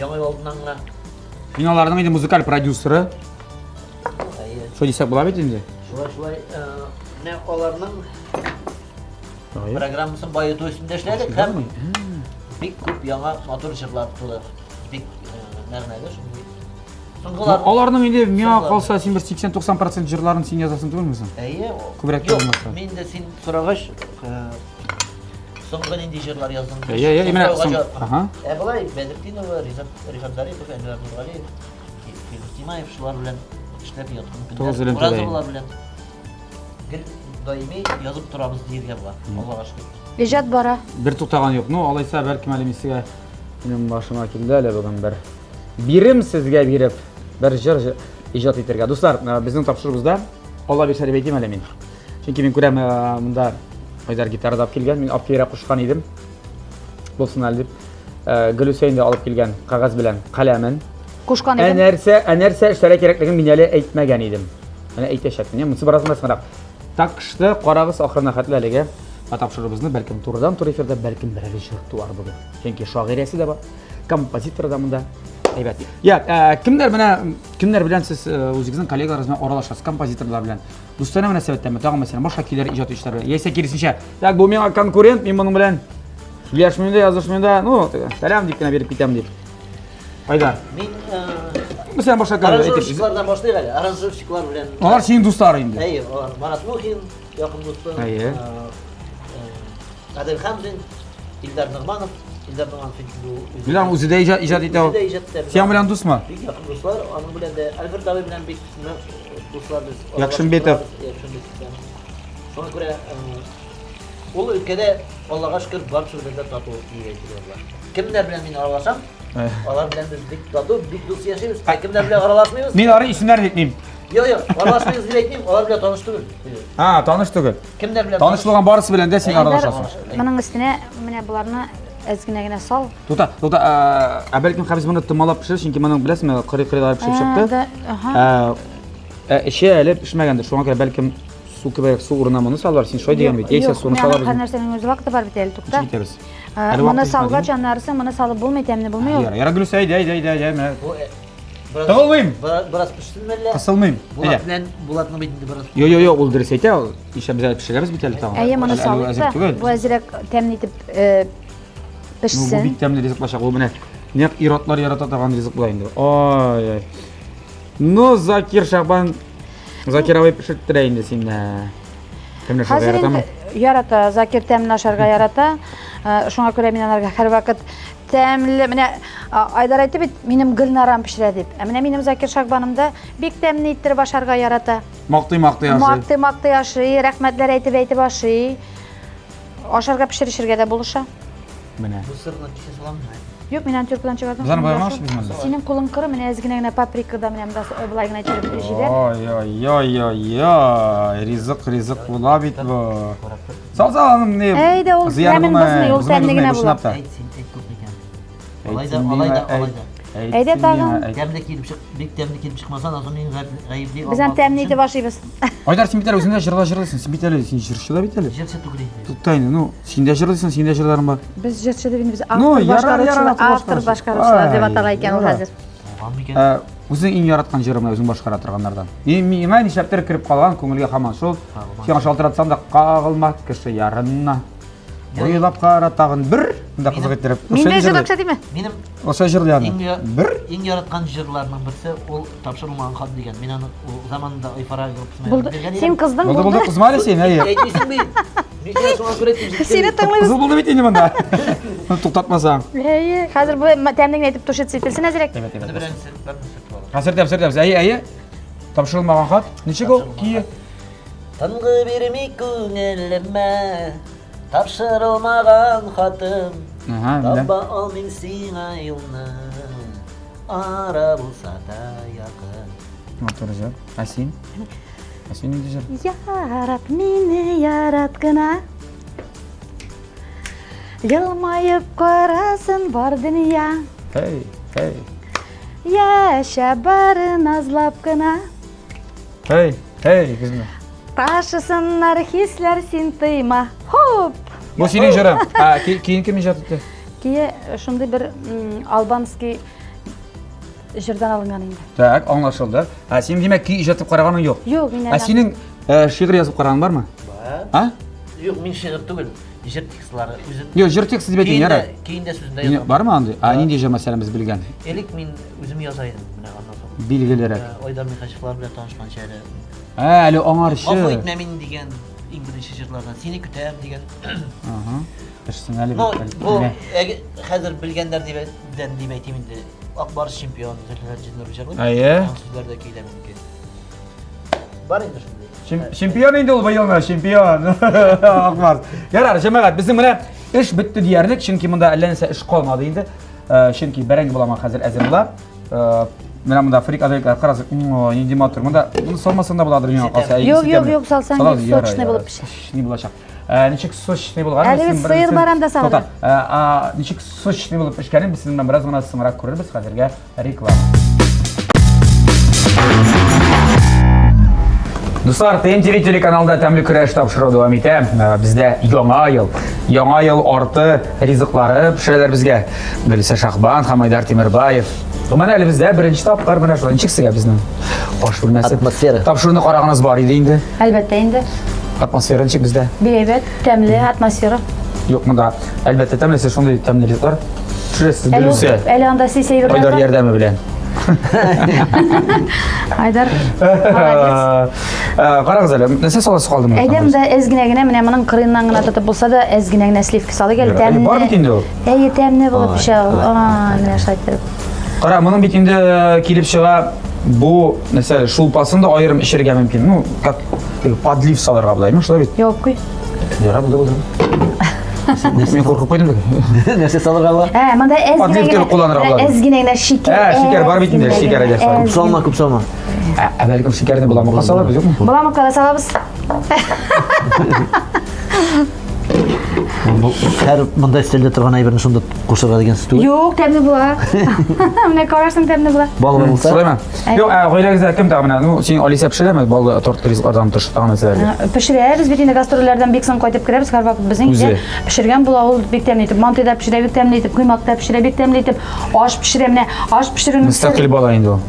Яңа ел алдыннан гына. Мин аларның инде музыкаль продюсеры. Әйе. Шулай дисәк була бит инде. Шулай, шулай. Менә аларның программасын баету өстендә эшләдек һәм бик күп яңа матур җырлар туды. Бик мәгънәле шундый. Соңгылар. Аларның инде миңа калса син бер 80-90% җырларын син язасың түгелме соң? Әйе. Күбрәк Юк, булмаса. мин дә син сорагач, соңгы нинди җырлар яздың? Әйе, әйе, менә Сорауга соң- җавап кына. Аһа. Ә болай Бәдретдинова, Ризат, Рифат Зарипов, Әнвәр Нургалиев, Филүс Тимаев шулар белән эшләп яткан Тыгыз көннәр. элемтәдә инде. Уразовалар белән гел даими язып торабыз диергә була. Аллага шөкер. Иҗат бара. Бер туктаган юк. Ну, алайса бәлкем әле мин сезгә минем башыма килде әле бүген бер бирем сезгә биреп бер җыр иҗат итәргә. Дуслар, безнең тапшыруыбызда Алла бирсә дип әйтим әле мин. Чөнки мин күрәм, монда Айдар гитара да алып килгән, мин алып килергә кушкан идем. Булсын әле дип. Гөлүсә инде алып килгән кәгазь белән каләмен. Кушкан идем. Ә нәрсә эшләргә кирәклеген мин әле әйтмәгән идем. Менә әйтәчәкмен. Монысы бераз гына соңрак. Так что карагыз ахырына хәтле әлеге тапшыруыбызны, бәлкем турыдан-туры эфирда, бәлкем берәр җыр туар бүген. Чөнки шагыйрәсе дә бар, композитор да монда. Әйбәт. Я, кемнәр менә, кемнәр белән сез үзегезнең коллегаларыгыз белән аралашасыз, композиторлар белән? Дустанә мөнәсәбәттәме? Тагын мәсәлән, башка көйләр иҗат итүчеләр белән. Яисә киресенчә, так, бу миңа конкурент, мин моның белән сөйләшмим дә, язышмыйм да, ну, сәлам дип кенә биреп китәм дип. Айдар. Мин Мәсәлән, башка көйләр әйтеп. Аранжировщиклардан башлыйк әле. Аранжировщиклар белән. Алар синең дуслар инде. Әйе, алар Марат Мухин, якын дустым. Әйе. Гадел Хамзин, Илдар Ногманов. Илдар Ногманов инде бу үзе. Илдар үзе дә иҗат иҗат итә. Үзе дә иҗат итә. Синең белән дусмы? Бик якын дуслар. Аның белән дә Альберт абый белән бик нык дуслар без. Якшимбетов. Якшимбетов. Шуңа күрә ул өлкәдә Аллага шөкер барысы белән дә тату дип әйтергә була. Кемнәр белән мин аралашам, алар белән без бик тату, бик дус яшибез. Ә кемнәр белән аралашмыйбыз? Мин ары исемнәрен әйтмим. Юк, юк, аралашмыйбыз дип әйтмим, алар белән таныш түгел. А, таныш түгел. Кемнәр белән таныш булган барысы белән дә син аралашасың. Моның өстенә менә боларны әз генә генә сал. Тута, тута, ә бәлкем хәзер моны томалап пешер, чөнки моның беләсеңме, кырый-кырыйлары пешеп чыкты. Ага. Эче әле пешмәгәндер, шуңа күрә бәлкем су кебек су урынына моны салалар, син шулай дигән бит, яисә суны салабыз. Һәр нәрсәнең үз вакыты бар бит әле, тукта. Ничек итәбез? Моны салгач, аннарысы моны салып булмый, тәмле булмый ул. Яра, яра, Гөлүсә, әйдә, әйдә, әйдә, әйдә, менә. Тыгылмыйм. Бераз пешсенме әллә? Кысылмыйм. Булат белән Булатның бит инде бераз. Йо, йо, йо, ул дөрес әйтә, ул ишә без әле пешерәбез бит әле тагын. Әйе, моны салып та, бу әзрәк тәмле итеп пешсен. Ну, бу бик тәмле ризык булачак. Ул менә нәкъ ир-атлар ярата торган ризык була инде. Ай-ай. Ну, Закир Шахбан, Закир абый пешерттерә инде сине. Тәмле ашарга Хәзер яратамы? инде ярата, Закир тәмле ашарга ярата. Шуңа күрә мин аларга һәрвакыт Тәмле, менә Айдар әйтте бит, минем Гөлнарам пешерә дип. Ә менә минем Закир Шагбаным да бик тәмле иттереп ашарга ярата. Мактый-мактый ашый. Мактый-мактый ашый, рәхмәтләр әйтеп-әйтеп ашый. Ашарга пешерешергә дә булыша. Менә. Бу сырны кисә саламмы? Юк, мин аны тюркадан чыгардым. Без аны боямабыз бит монда. Синең кулың коры, менә әз генә генә паприка да менә монда болай гына төшереп җибәр. Ой-ой-ой-ой-ой, ризык, ризык була бит бу. Сал, сал, аның не? Әйдә, ул зыяны тәмен булмый, бозмый, ул бозмый, тәмле бозмый, генә бу була. чынлап та. Әйт син, әйт күп икән. Алай да, Әйтсен алай да, миңа, алай да. әйт, Әйдә әйтсен тагын. миңа, әйт. Тәмле килеп чык, бик тәмле килеп чыкмаса, аннан соң мин гаепли Без аны тәмле итеп ашыйбыз. Айдар, син бит әле үзең дә җырлар җырлыйсың, син бит әле син җырчы да бит әле. Җырчы түгел инде. Тукта инде, ну, син дә җырлыйсың, синең дә җырларың бар. Без җырчы дип инде без Ну, автор ярар, ярар, башкаручылар, автор автор башкаручы. башкаручылар дип Ай, атала икән ул ярар. хәзер. Булган микән? Ә, Үзең иң яраткан җырың менә үзең башкара торганнардан. Миңа нишләптер кереп калган күңелгә һаман шул. Кагылма. Сиңа шалтыратсам да кагылма кеше ярына. Уйлап кара тагын бер, монда кызык иттереп. Мин дә җырлап күрсәтимме? Минем Ошо җырлый аны. Иң я- Бер. Иң яраткан җырларның берсе ул тапшырылмаган хат дигән. Мин аны ул заманында Айфара группасына Булды. биргән Син идем. кыздың, Булды, булды, булды. кызма әле син, әйе. Әйтмисең бит. Мин сиңа шуңа күрә әйттем, җиткердем. Сине тыңлыйбыз. Кызыл булды бит инде монда. Туктатмасаң. Әйе, хәзер бу тәмле генә итеп тушиться ителсен әзрәк. Әйбәт, Менә әйбәт. беренче, беренче сөртеп алам. Ха, сөртәбез, сөртәбез. Әйе, әйе. Тапшырылмаган хат. Ничек ул? Тапшырылмаган Кие. хат. Тынгы бирми күңелемә Тапшырылмаган хатым. Ага, беләм. Таба алмыйм сиңа юлны. Ара булса да якын. Матур җыр. Ә син? Ә син нинди җыр? Ярат мине, ярат кына. Елмаеп карасын бар дөнья. Һей, һей. Яшә бары назлап кына. Һей, һей, күзме. Ташысыннар хисләр син тыйма. Хоп! Бу синең җырың. Ә, киен кем иҗат итте? Кие шундый бер албанский җырдан алынган инде. Так, аңлашылды. Ә син димәк көй иҗат итеп караганың юк? Юк, мин Ә синең шигырь язып караганың бармы? Бар. А? Юк, мин шигырь түгел, җыр текстлары үзем. Юк, җыр тексты дип әйтим, ярар. Көендә сүзендә язам. Бармы андый? Ә нинди җыр мәсәлән без белгән? Элек мин үзем яза идем, менә аннан соң. Билгелерәк. Айдар Михачевлар белән танышканчы әле. Ә, әле аңарчы. Гафу итмә мин дигән иң беренче җырлардан. Сине көтәм дигән. Ага. Пешсен әле. Ну, бу хәзер белгәннәр дип дән дип әйтим инде. Ак Барс чемпион Зөлфәт Җиннур җырлый. Әйе. Аның сүзләре дә көйләп мөмкин. Бар инде шундый. Чемпион инде ул быелны, чемпион. Ак Барс. Ярар, җәмәгать, безнең менә эш бетте диярлек, чөнки монда әллә нәрсә эш калмады инде. Чөнки бәрәңге буламы хәзер әзер була. Менә монда фрикаделька карасак, нинди матур. Монда моны салмасаң да буладыр миңа калса. Юк, юк, юк, салсаң бик сочный булып пешә. Ни булачак? Ничек сочный булган? Әле бит сыер бар анда салган. Ничек сочный булып пешкәнен без сезнең белән бераз гына соңрак күрербез. Хәзергә реклама. Дуслар, ТНТВ телеканалында тәмле көрәш тапшыруы дәвам итә. Бездә яңа ел. Яңа ел арты ризыклары пешерәләр безгә. Гөлсә Шахбан һәм Айдар Тимербаев. Гомумән әле бездә беренче тапкыр менә шулай. Ничек сезгә безнең аш бүлмәсе? Атмосфера. Тапшыруны караганыгыз бар иде инде. Әлбәттә инде. Атмосфера ничек бездә? Бик әйбәт, тәмле атмосфера. Юк, монда әлбәттә тәмле, сез шундый тәмле ризыклар пешерәсез, Әле, Гөлүсә. әле анда сис әйберләр Айдар бар. ярдәме белән. Айдар, молодец. Карагыз әле, нәрсә саласы калды монда? Әйдә монда әз генә генә менә моның кырыеннан гына тотып булса да әз генә генә сливка салыйк әле тәмле. Бар бит инде ул. Әйе, тәмле булып пешә ул. Ай, менә шулай иттереп. Кара, моның бит инде килеп чыга бу нәрсә, шулпасын да аерым эчәргә мөмкин. Ну, как подлив салырга була, әйме, шулай бит? Юк, куй. Ярар, булды, булды. Мин куркып куйдым бит. Нәрсә салырга була? Ә, монда әз генә Подлив кебек кулланырга була. Әз генә генә шикәр. Ә, шикәр бар бит инде, шикәр әйдә салып. Күп салма, күп салма. Ә, бәлкем шикәрне боламыкка салабыз, юкмы? Боламыкка да салабыз. Бу һәр монда өстәлдә торган әйберне шунда кушырга дигән сүз түгел. Юк, тәмле була. Менә карарсың тәмле була. Баллы булса. Шулаймы? Юк, ә гаиләгездә кем тагы менә? Ну, син Алисә пешерәме баллы торт ризыклардан тыш тагын нәрсәләр? Пешерәбез бит инде гастрольләрдән бик соң кайтып керәбез, һәрвакыт безнең Үзе. өйдә пешергән була ул бик тәмле итеп. Мантый да пешерә бик тәмле итеп, коймак та пешерә бик тәмле итеп, аш пешерә менә аш пешерүнең Мөстәкыйль бала инде ул.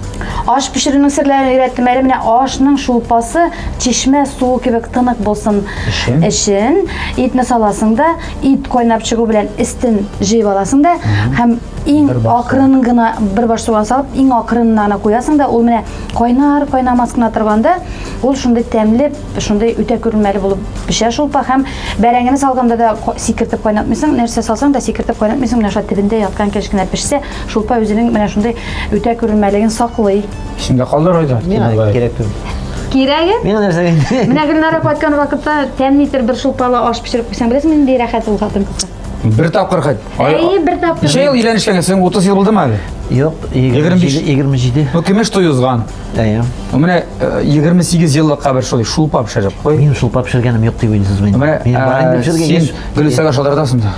Аш пешерүнең серләрен өйрәттем әле. Менә ашның шулпасы чишмә суы кебек тынык булсын Өчен? өчен итне саласың да, Ит кайнап чыгу белән өстен җыеп аласың да һәм иң акрын гына бер баш суган салып, иң акрын гына куясың да, ул менә кайнар кайнамас кына торганда, ул шундый тәмле, шундый үтә күренмәле булып пешә шулпа һәм бәрәңгене салганда да сикертеп кайнатмыйсың, нәрсә салсаң да сикертеп кайнатмыйсың, менә шулай төбендә яткан килеш кенә пешсә, шулпа үзенең менә шундый үтә күренмәлеген саклый. Исеңдә калдыр Айдар. Миңа кирәк түгел. Кирәге? Миңа нәрсә инде? Менә Гөлнара кайткан вакытта тәмле итеп бер шулпалы аш пешереп куйсаң, беләсеңме нинди рәхәт ул хатын-кызга? Бер тапкыр хәт. Әйе, бер тапкыр. Ничә ел өйләнешкән син? 30 ел булдымы әле? Юк, 25. 27. Ну, көмеш туй узган. Әйе. Ну, менә 28 еллыкка бер шулай шулпа пешереп куй. Мин шулпа пешергәнем юк дип уйлыйсыз мин. Менә Мин бар инде пешергән. Син Гөлүсәгә шалтыратасың да.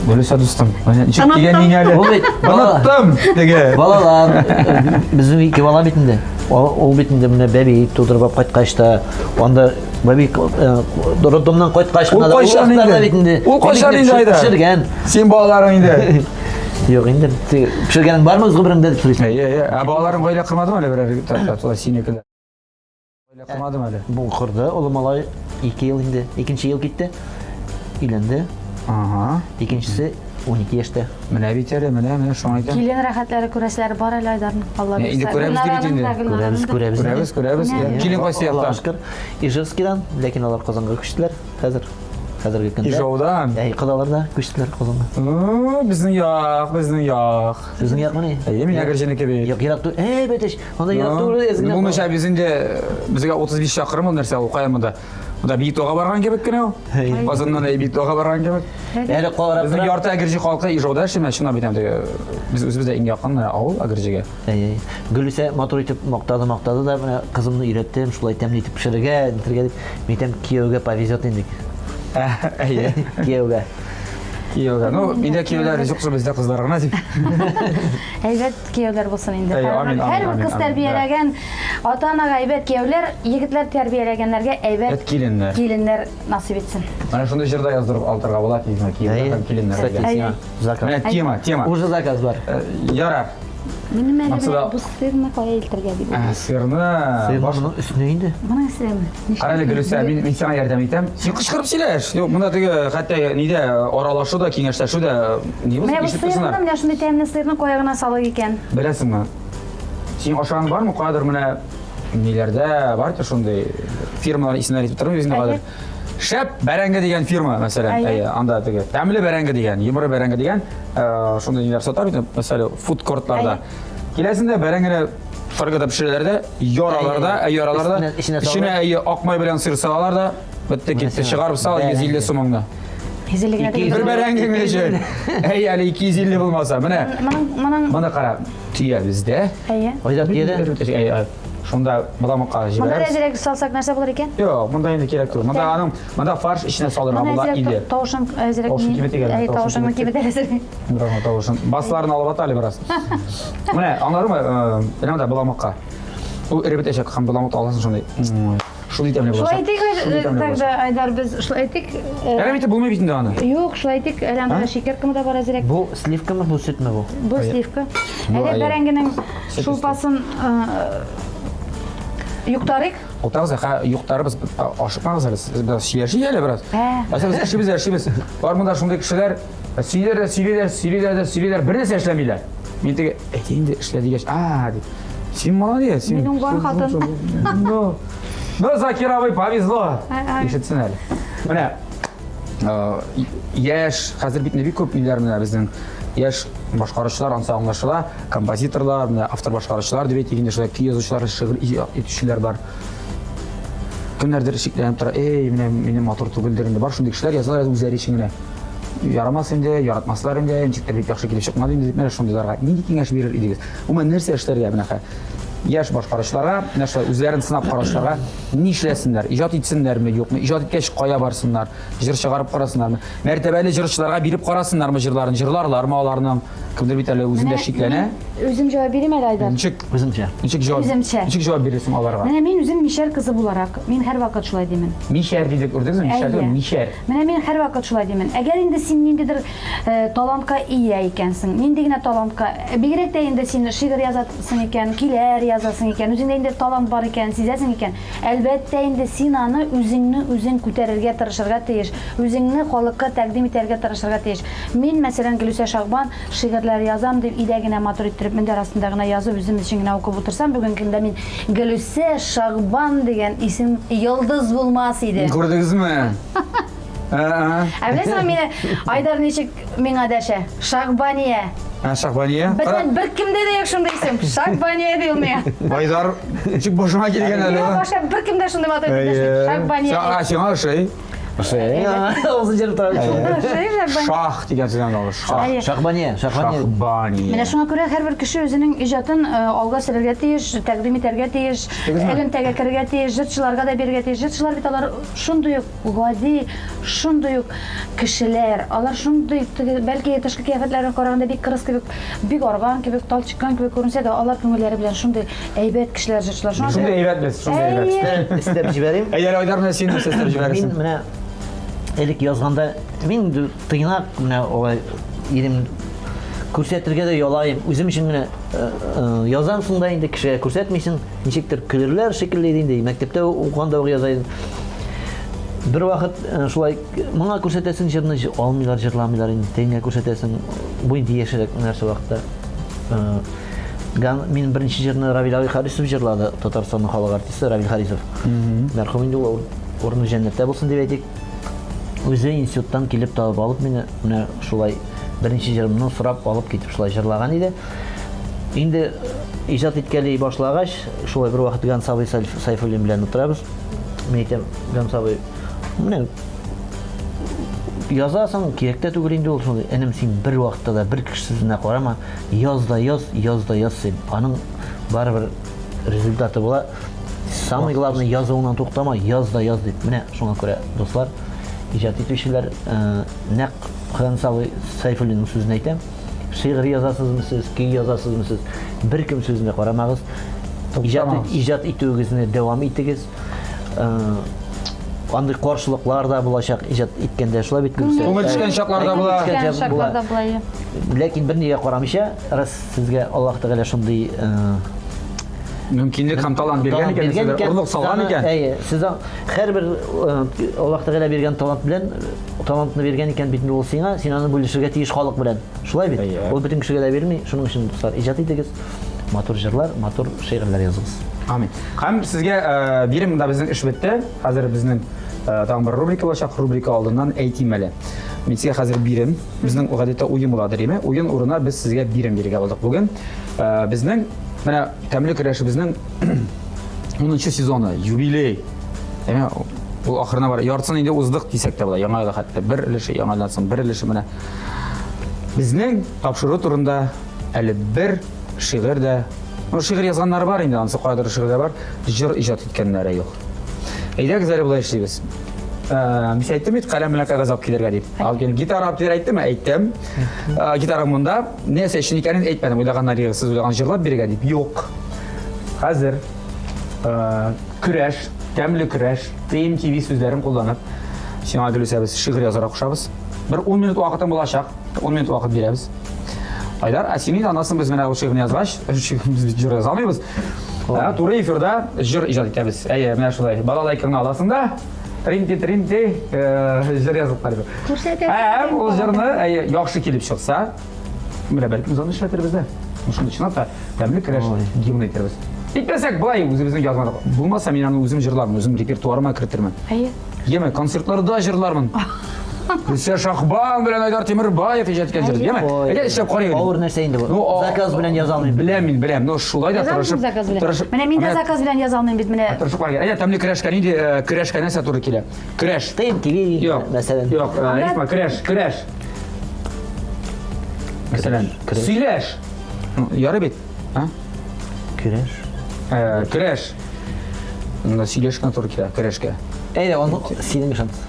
Гөлүсә дустым, менә ничек дигән миңа әле. Ул бит бала- Оныттым теге. Балалар, безнең ике бала бит инде. Ул бит инде менә бәби тудырып алып кайткач та, анда бәби роддомнан кайткач Ул кына да, кайчан вакытларда инде? бит инде. Ул кайчан инде, Айдар? Пешергән. Син балаларың инде. Юк, инде пешергәнең бармы үз гомереңдә дип сорыйсың. Әйе, әйе. Ә балаларың гаилә кормадымы әле берәр тулай синекеләр? Гаилә кормадымы әле? Бу корды, олы малай 2 ел инде. Икенче ел китте. Өйләнде. Ага. Икенчесе 12 яшьтә. Менә бит әле, менә, менә шуңа әйтәм. Килен рәхәтләре күрәселәре бар әле Айдарның. Алла Инде бирсә. күрәбез ди бит инде. Күрәбез, күрәбез. Күрәбез, күрәбез. Килен кайсы Аллага яктан? шөкер. Ижевскидан, ләкин алар Казанга күчтеләр хәзер. Хәзерге көндә. Ижаудан. Әй, кодалар да күчтеләр Казанга. Безнең як, безнең як. Сезнең якмыни? Әйе, мин Әгерҗенеке бит. Юк, ерак түгел. Әй, бәтәч, анда ерак түгел, әзгенә. Бу мөшә без инде безгә 35 чакрым ул нәрсә, ул кая монда? Монда Биектауга барган кебек кенә ул. Казаннан әй Биектауга барган кебек. Әле каларак Безнең ярты Әгерҗе халкы Ижауда эшли, менә чынлап әйтәм, теге без үзебез дә иң якын авыл Әгерҗегә. Әй, әй. Гөлүсә матур итеп мактады, мактады да, менә кызымны өйрәттем, шулай тәмле итеп пешерергә, нитергә дип. Мин әйтәм, кияүгә повезет инде. Әйе. Кияүгә. Кияүгә. Ну, миндә кияүләр юк, бездә кызлар гына дип. Әйбәт кияүләр булсын инде. Әйе, амин, амин, Һәрбер амин, кыз амин, тәрбияләгән ата-анага әйбәт кияүләр, егетләр тәрбияләгәннәргә әйбәт Әйбәт киленнәр. киленнәр насыйп итсен. Менә шундый җыр да яздырып алтырга була, тизме кияүләр һәм киленнәр. Кстати, Әйе. заказ. Менә тема, тема. Уже заказ бар. Ярар. Минем әле Максуда- менә бу сырны кая илтергә дип. Ә, Сырны. Сыйрның баш- моның өстенә инде. Моның өстенәме? Кара әле, Гөлүсә, мин сиңа ярдәм итәм. Син кычкырып сөйләш. Юк, монда теге хәтта нидә аралашу да, киңәшләшү дә ни булсын, Менә бу ишетеп сырны, торсыннар. менә шундый тәмле сырны кая гына салыйк икән? Беләсеңме? Син ашаган бармы? Каядыр менә ниләрдә бар шундый фирмалар исемнәре әйтеп тормыйм үзеңә хәзер. Шәп бәрәңге дигән фирма, мәсәлән, Әйе. әйе, анда теге тәмле бәрәңге дигән, йомры бәрәңге дигән, шундый ниләр сата бит, мәсәлән, фудкортларда. Киләсең дә бәрәңгене фольгада пешерәләр дә, яралар да, Әйе. яралар да, Эченә- эченә эченә салалар. әйе, ак май белән сыр салалар да, бетте китте, сиңа чыгарып сал бәрәңге. 150 сумыңны. 150 генә Ике Бер түгел. бәрәңгең өчен. Әй, әле 250 булмаса. Менә, Моның, моның, моны кара, төя бездә. әйе. Айдар тияде. Әй, әй, Шунда боламыкка Монда җибәрәбез. әзрәк салсак нәрсә булыр икән? Юк, монда инде кирәк түгел. Монда аның, монда фарш эченә салырга Моны була әзрәк инде. тавышын әзрәк Тавышын киметик әле, Әй, тавышын тавышыңны кимет. киметер әзрәк. Бераз тавышын. Басларын алып ата әле бераз. Менә, аңладыңмы? Менә монда боламыкка. Ул эреп бетәчәк һәм боламыкты аласың шундый. Шундый тәмле Шулай булачак. итик, Шундый тәмле тогда, булачак. Айдар, без шулай итик. Әрәм итеп булмый бит инде аны. Юк, шулай итик, әле анда шикәр комы да бар әзрәк. Бу сливкамы, бу сөтме бу? Бу сливка. Бу Әле әйе. бәрәңгенең шулпасын юктарыйк. Утагыз, ха, юктарыбыз, ашыкмагыз әле, сез бераз сөйләшик әле бераз. Ә. Ә без эшлибез, эшлибез. Бар монда шундый кешеләр, сөйлиләр дә, сөйлиләр, сөйлиләр дә, сөйлиләр, бер нәрсә эшләмиләр. Мин теге, әйт инде, эшлә дигәч, а, дип. Син молодец, син. Мин уңган хатын. Ну, ну, Закир абый, повезло. Ишетсен әле. Менә, яшь, хәзер бит бик күп ниләр менә безнең яшь башкаручылар, ансы аңлашыла, композиторлар, менә автор башкаручылар дип әйтик инде, шулай көй язучылар, шигырь итүчеләр бар. Кемнәрдер шикләнеп тора, эй, менә минем матур түгелдер инде. Бар шундый кешеләр язалар үзләре өчен генә. Ярамас инде, яратмаслар инде, ничектер бик яхшы килеп чыкмады инде дип, менә шундыйларга нинди киңәш бирер идегез? Гомумән, нәрсә эшләргә менә яшь башкаручыларга, менә шулай үзләрен сынап караучыларга нишләсеннәр? Иҗат итсеннәрме, юкмы? Иҗат иткәч кая барсыннар? Җыр чыгарып карасыннармы? Мәртәбәле җырчыларга биреп карасыннармы җырларын? Җырларлармы аларның? Кемдер бит әле үзендә шикләнә. Үзем җавап бирим әле, Айдар. Ничек? Үзеңчә. Ничек җавап? Үземчә. Ничек җавап бирерсең аларга? Менә мин үзем мишәр кызы буларак, мин һәрвакыт шулай димен. Мишәр дидек, күрдегезме? Мишәр түгел, мишәр. Менә мин һәрвакыт шулай димен. Әгәр инде син ниндидер э, талантка ия икәнсең, нинди генә талантка, э, бигрәк тә инде син шигырь язасың икән, көйләр язасың икән, үзеңдә инде талант бар икән, сизәсең икән, әлбәттә инде син аны үзеңне үзең күтәрергә тырышырга тиеш, үзеңне халыкка тәкъдим итәргә тырышырга тиеш. Мин, мәсәлән, Гөлүсә Шагбан шигырьләр язам дип, өйдә генә матур иттереп, мендәр астында гына язып, үзем өчен генә укып утырсам, бүгенге көндә мин Гөлүсә Шагбан дигән исем йолдыз булмас иде. Күрдегезме? Ә беләсеңме мине Айдар ничек миңа дәшә? Шагбания. Ә, Шагбания? Безнең беркемдә дә юк шундый исем. Шагбания ди ул миңа. Айдар, ничек башыңа килгән әле? Миңа башка беркем дә шундый матур итеп дәшми. Шагбания. Сиңа ошый. Авызын җырып тора. Шах дигән сүздән алды. Шах. Шахбания, Шахбания. Шахбания. Менә шуңа күрә һәрбер кеше үзенең иҗатын э, алга сөрергә тиеш, тәкъдим итәргә тиеш, элемтәгә керергә тиеш, җырчыларга да бирергә тиеш. Җырчылар бит алар шундый ук гади, шундый ук кешеләр. Алар шундый теге, бәлки тышкы кыяфәтләренә караганда бик кырыс кебек, бик арган кебек, талчыккан кебек күренсә дә, алар күңелләре белән шундый әйбәт кешеләр җырчылар. Шуңа Шундый әйбәт без, шундый әйбәт. Өстәп җибәрим. Әйдә, Айдар, менә син нәрсә өстәп җибәрерсең? Мин менә элек язганда, мин инде тыйнак менә алай ирем күрсәтергә дә ялаем. Үзем өчен генә э, э, язамсың да инде кешегә күрсәтмисең. Ничектер көлерләр шикелле иде инде. Мәктәптә укыганда ук яза идем. Бер вакыт э, шулай моңа күрсәтәсең җырны алмыйлар, җырламыйлар инде. Тегеңә күрсәтәсең. Бу инде яшьрәк нәрсә вакытта. Ган, мин беренче җырны Равил абый Харисов җырлады, Татарстанның халык артисты Равил Харисов. Мәрхүм инде ул урыны җәннәттә булсын дип әйтик. Үзе институттан килеп табып алып мине менә шулай беренче җырымны сорап алып китеп шулай җырлаган иде. Инде иҗат иткәли башлагач, шулай бер вакыт Ганс абый Сайфуллин белән утырабыз. Мин әйтәм, Ганс абый, менә язасың, кирәк тә түгел инде ул шундый. Энем, син бер вакытта да бер кеше сүзенә карама. Яз да яз, яз да яз син. Аның барыбер результаты була. Самый главный язуыңнан туктама, яз да яз дип. Менә шуңа күрә, дуслар, иҗат итүчеләр, э, нәкъ Хәнс абый Сайфуллинның сүзен әйтәм. Шигырь язасызмы сез, көй язасызмы сез, беркем сүзенә карамагыз. Иҗат, иҗат итүегезне дәвам итегез. Э, андый каршылыклар да булачак иҗат иткәндә, шулай бит Гөлсә? Күңел төшкән чаклар да була. Төшкән чаклар да була. Ләкин бернигә карамыйча, раз сезгә Аллаһ Тәгалә шундый э, мөмкинлек һәм талант биргән икән, сезгә орлык салган икән. Әйе, сез һәрбер э, Аллаһ Тәгалә биргән талант белән талантны биргән икән бит ул сиңа, син аны бүлешергә тиеш халык белән. Шулай бит? Ул бөтен кешегә дә бирми. Шуның өчен, дуслар, иҗат итегез. Матур җырлар, матур шигырьләр языгыз. Амин. Һәм сезгә э, бирем монда безнең эш бетте. Хәзер безнең э, тагын бер рубрика булачак. Рубрика алдыннан әйтим әле. Мин сезгә хәзер бирем. Безнең гадәттә уен буладыр, димә. Уен урынына без сезгә бирем бирергә булдык бүген. Э, безнең менә тәмле көрәшебезнең 10 сезоны, юбилей. Әмма ул ахырына бар. Яртысын инде уздык дисәк тә була. Яңа елга хәтта бер өлеше, яңа елдан соң бер өлеше менә. Безнең тапшыру турында әле бер шигырь дә, ну, шигырь язганнары бар инде, анысы кайдыр шигырь дә бар, җыр иҗат иткәннәре юк. Әйдәгез әле болай эшлибез. Э, мин әйттем бит, каләм белән кәгазь алып килергә дип. Алып килдем. Гитара алып килергә әйттем, әйттем. Э, гитара монда. Нәрсә өчен икәнен әйтмәдем. Уйлаганнар сез уйлаган җырлап бирергә дип. Юк. Хәзер э, көрәш, тәмле көрәш, TMTV сүзләрен кулланып, сиңа Гөлүсә без шигырь язарга кушабыз. Бер 10 минут вакытың булачак. 10 минут вакыт бирәбез. Айдар, ә син анасын без менә ул шигырьне язгач, без бит җыр яза алмыйбыз. Ә, туры эфирда җыр иҗат итәбез. Әйе, менә шулай. Балалайкаңны аласың да, тринти тринти э, җыр язып карыйбыз. Күрсәтәсең. Һәм ул җырны әйе, яхшы килеп чыкса, менә бәлки без аны эшләтербез дә. Шуны чынлап та тәмле көрәш гимн итәрбез. Итмәсәк, былай үзебезнең язмадык. Булмаса, мин аны үзем җырлармын, үзем репертуарыма кертермен. Әйе. Яме, концертларда җырлармын. Гөлсә Шахбан белән Айдар Тимербаев иҗат иткән җыр. Яме, әйдә эшләп карыйк. Авыр нәрсә инде бу. Ну, заказ белән яза алмыйм. Беләм мин, беләм. Но шулай да тырышып. Заказ белән. Тырышып. Менә мин дә заказ белән яза алмыйм бит менә. Тырышып карыйк. Әйдә, тәмле көрәшкә нинди э, көрәшкә нәрсә туры килә? Көрәш. ТМТВ, Юк. мәсәлән. Юк, э, рифма, көрәш, көрәш. Мәсәлән, сөйләш. Ярый бит. А? Көрәш. Э, көрәш. Монда сөйләш кенә туры килә, көрәшкә. Әйдә, аны синең ышанц.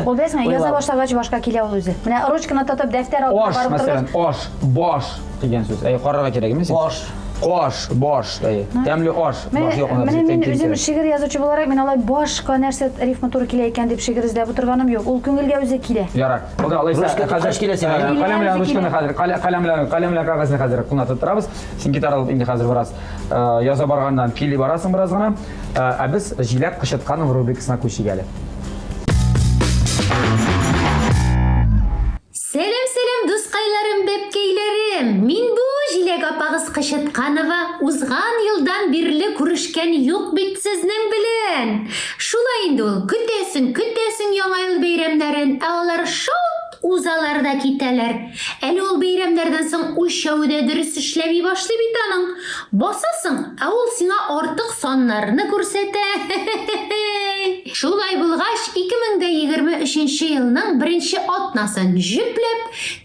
Ул беләсеңме, яза башлагач башка килә ул үзе. Менә ручканы тотып дәфтәр алдына Аш, барып мәсәлән, торгач, аш, баш дигән сүз. Әй, карарга кирәк имеш. Баш. Аш, баш, әй. Тәмле аш. Менә Баш юк, анда менә безгә мин тәм үзем кирәк. шигырь язучы буларак, мин алай башка нәрсә рифма туры килә икән дип шигырь эзләп утырганым юк. Ул күңелгә үзе килә. Ярар. Булды, алайса, Ручка хәзер тоткач килә сиңа. Э, Каләм белән Килә, ручканы килә. хәзер, каләм белән, каләм белән кәгазьне хәзер кулына тоттырабыз. Син гитара алып инде хәзер бераз э, яза барганнан көйли барасың бераз гына. Э, Ә без җиләк кычытканың рубрикасына күчик әле. Сәлам, сәлам, дускайларым, бәбкәйләрем! Мин бу Җиләк апагыз Кычытканова. Узган елдан бирле күрешкән юк бит сезнең белән. Шулай инде ул, көтәсең, көтәсең Яңа ел бәйрәмнәрен, ә алар шалт узалар да китәләр. Әле ул бәйрәмнәрдән соң үлчәве дә дөрес эшләми башлый бит аның. Басасың, ә ул сиңа артык саннарны күрсәтә. Шулай булгач, 2023 елның беренче атнасын җөпләп,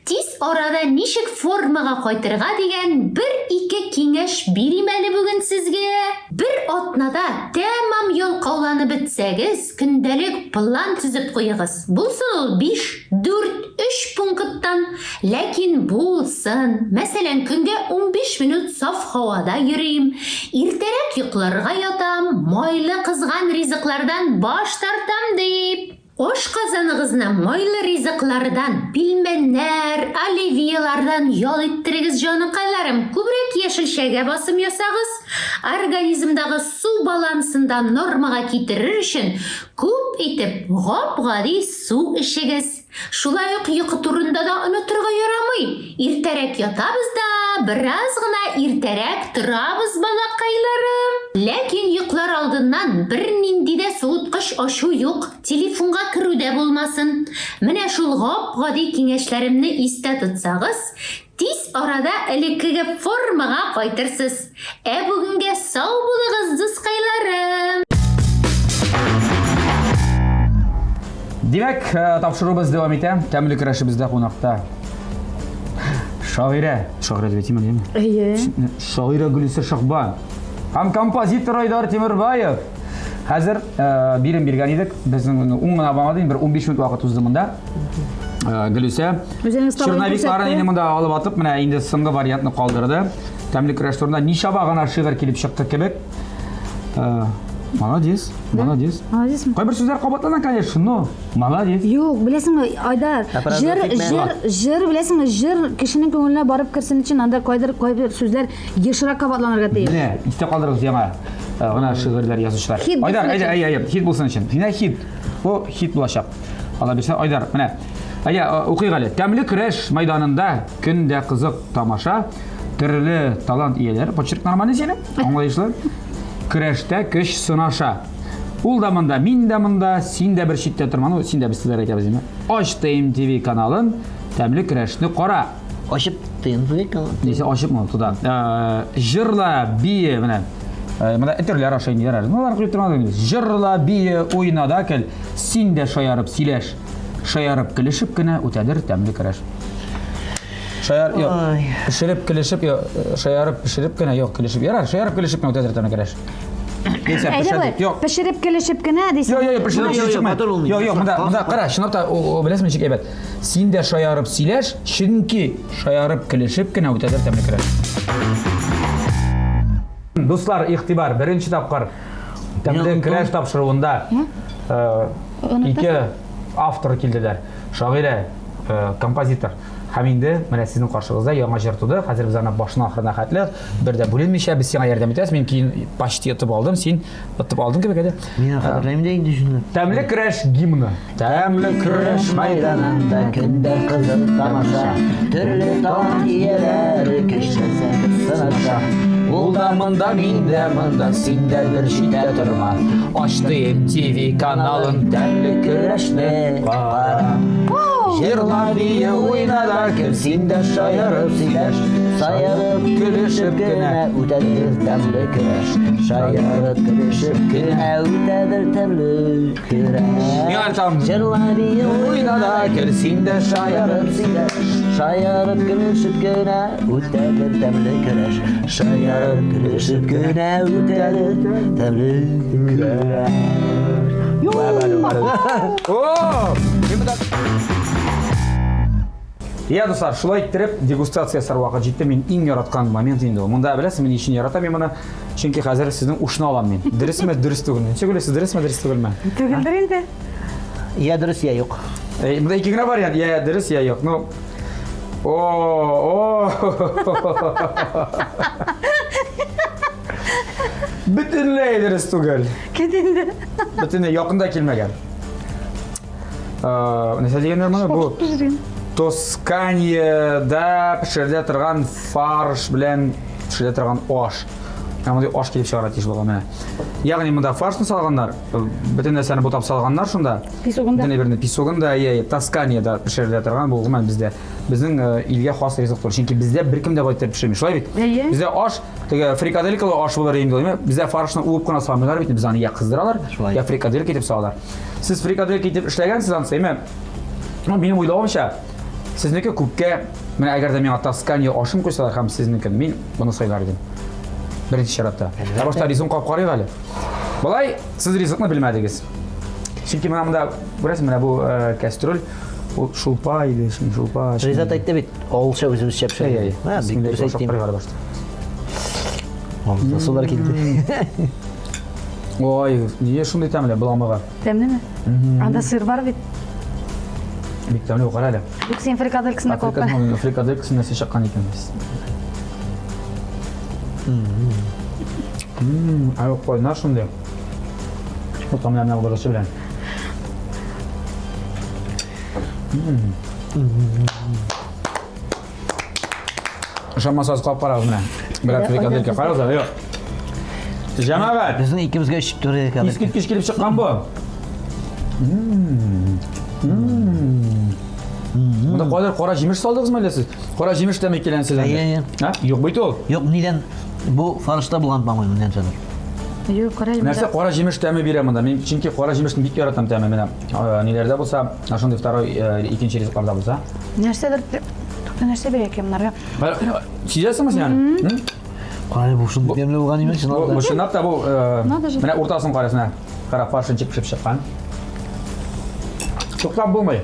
тиз арада ничек формага кайтырга дигән бер-ике киңәш бирим әле бүген сезгә. Бер атнада тәмам ялкауланып бетсәгез, көндәлек план төзеп куегыз. Булсын ул биш, Дүрт, өч пункттан, ләкин булсын. Мәсәлән, көнгә 15 минут саф һавада йөрим, иртәрәк йокларга ятам, майлы кызган ризыклардан баш тартам дип. Ашказаныгызны майлы ризыклардан, пилмәннәр, оливьелардан ял иттерегез, җаныкайларым. Күбрәк яшелчәгә басым ясагыз. Организмдагы су балансын да нормага китерер өчен күп итеп гап-гади Су эчегез. Шулай ук йокы турында да онытырга ярамый. Иртәрәк ятабыз да, бераз гына иртәрәк торабыз, балакайларым. Ләкин йоклар алдыннан бернинди дә суыткыч ачу юк, телефонга керү дә булмасын. Менә шул гап-гади киңәшләремне истә тотсагыз, Тиз арада элеккеге формага кайтырсыз. Ә бүгенгә сау булыгыз, дускайларым! Димәк, э, тапшыруыбыз дәвам итә. Тәмле көрәшебездә кунакта шагыйрә, шагыйрә дип әйтимме, димме? Әйе. Шагыйрә Гөлүсә Шахбан һәм композитор Айдар Тимербаев. Хәзер э, бирем биргән идек. Безнең уң гына баңа бер 15 минут вакыт узды монда. Э, Гөлүсә Үзенең осталыгын черновикларын күрсәтте. инде монда алып атып, менә инде соңгы вариантны калдырды. Тәмле көрәш турында ничаба гына шигырь килеп чыкты кебек. Э, Молодец, молодец. Молодецмы? Кайбер сүзләр кабатлана, конечно, но молодец. Юк, беләсеңме, Айдар, җыр, җыр, җыр, беләсеңме, җыр кешенең күңеленә барып керсен өчен анда кайдыр кайбер сүзләр ешрак кабатланырга тиеш. Менә, истә калдырыгыз яңа э, гына шигырьләр язучылар. Хит булсын Айдар, өчен. әйдә, әйдә, әйдә, хит булсын өчен. Менә хит. Бу хит булачак. Алла бирсә, Айдар, менә. Әйдә, э, укыйк әле. Тәмле көрәш мәйданында көн дә кызык тамаша. Төрле талант ияләре. Почерк нормальный синең? Аңлаешлы. Көрәштә көч сынаша. Ул да монда, мин дә монда, син дә бер читтә торма. Ну, син дә без сезләр әйтәбез инде. Ач ТМТВ каналын, тәмле көрәшне кара. Ачып ТНВ каналын. Нисә ачыпмы туда. Э, җырла, бие, менә. Э, монда әтерләр аша инде ярар. Ну, алар куеп тормады инде. Җырла, бие, уйна да кел. Син дә шаярып сөйләш. Шаярып көлешеп кенә үтәдер тәмле көрәш. Шаяр, юк. Пешереп көлешеп, юк, шаярып пешереп кенә, юк, көлешеп. Ярар, шаярып көлешеп кенә үтәдер тәмле көрәш. Нисә Әйдә пешереп, болай, юк. пешереп көлешеп кенә дисең. Юк, юк, юк, пешереп Юк, юк, көлешеп. матур булмый. Юк, юк, монда, монда кара, чынлап та, беләсеңме ничек әйбәт. Син дә шаярып сөйләш, чөнки шаярып көлешеп кенә үтәдер тәмле көрәш. Дуслар, игътибар, беренче тапкыр тәмле көрәш тапшыруында э, ике автор килделәр. Шагыйрә, э, композитор. Һәм инде менә сезнең каршыгызда яңа җыр туды. Хәзер без аны башына ахырына хәтле бер дә бүленмичә без сиңа ярдәм итәбез. Мин киен почти отып алдым, син отып алдың кебек әйдә. Мин хәтерләмим дә инде шуны. Тәмле көрәш гимны. Тәмле көрәш мәйданында көндә кызык тамаша, төрле талант ияләре көчләсә сынаша. Ул да монда, мин дә монда, син дә бер читтә торма. Ач TMTV каналын, тәмле көрәшне кара. Җырла, бие, уйна да көл, син дә шаярып сөйләш. Шаярып көлешеп кенә үтәдер тәмле көрәш. Шаярып көлешеп кенә үтәдер тәмле көрәш. Миңа әле тагын Җырла, бие, уйна да көл, син дә шаярып сөйләш. Шаярып көлешеп кенә үтәдер тәмле көрәш. Шаярып көлешеп кенә үтәдер тәмле көрәш. О! Я, дуслар, шулай иттереп дегустация ясар вакыт җитте. Мин иң яраткан момент инде ул. Монда беләсезме, ни өчен яратам мин моны? Чөнки хәзер сезнең ушны алам мин. Дөресме, дөрес түгелме? Ничек уйлыйсыз, дөресме, дөрес түгелме? Түгелдер инде. Я дөрес, я юк. Э, монда ике генә вариант, я дөрес, я юк. Ну, о, о. Бөтенләй дөрес түгел. Кит инде. Бөтенләй якында килмәгән. Нәрсә дигәннәр моны? Бу Тосканиядә пешерелә торган фарш белән пешерелә торган аш. Ә мондый аш килеп чыгарга тиеш булган менә. Ягъни монда фаршны салганнар, бөтен нәрсәне бутап салганнар шунда. Песогын да. Бөтен әйберне песогын да, иә, Тосканиядә пешерелә торган бу гомумән бездә. Безнең илгә хас ризык түгел. Чөнки бездә беркем дә болай итеп пешерми. Шулай бит? Әйе. Бездә аш теге фрикаделькалы аш булыр инде, димме? Бездә фаршны уып кына салмыйлар бит, без аны я кыздыралар, я фрикаделька итеп салалар. Сез фрикаделька итеп эшләгәнсез ансы, әйме? Ну, минем уйлавымча, сезнеке күпкә, менә әгәр дә миңа Тоскания ашын куйсалар һәм сезнекен, мин моны сайлар идем. Беренче чиратта. Ә башта ризыгын кабып карыйк әле. Болай сез ризыкны белмәдегез. Чөнки менә монда, күрәсез, менә бу э, кәстрүл, ул шулпа иде, шулпа. Ризат әйтте бит, авылча үзебезчә пешерә. Әй, әй. Һә, бик дөрес әйтте. Башта. Авызда сулар килде. Ой, нигә шундый тәмле боламыгы? Тәмлеме? Анда сыр бар бит. Бик тәмле, кара әле. Юк, син фрикаделькасына калып. Фрикаделькасына нәрсә чыккан икән без. Ай, кайнар шундый. Бу тәмле менә борычы белән. Ышанмасагыз кабып карагыз менә. Берәр фрикаделька карагыз әле, юк. Җәмәгать. Безнең икебезгә өч фрикаделька. Искиткеч килеп чыккан бу. Монда кайдыр кара җимеш салдыгызмы әллә сез? Кара җимеш тәме килә сездән. Әйе, әйе. Ә? Юк бит ул. Юк, нидән бу фаршта булган, по-моему, нәрсәдер. Юк, кара җимеш. Нәрсә кара җимеш тәме бирә монда? Мин чөнки кара җимешне бик яратам тәме менә. Ниләрдә булса, шундый второй, икенче ризыкларда булса. Нәрсәдер Тукта нәрсә бирә икән монарга? Сизәсеңме син аны? Кара бу шундый тәмле булган имеш, чынлап та. Бу чынлап та бу менә уртасын карасың, менә. Кара фаршы ничек пешеп чыккан. Туктап булмый.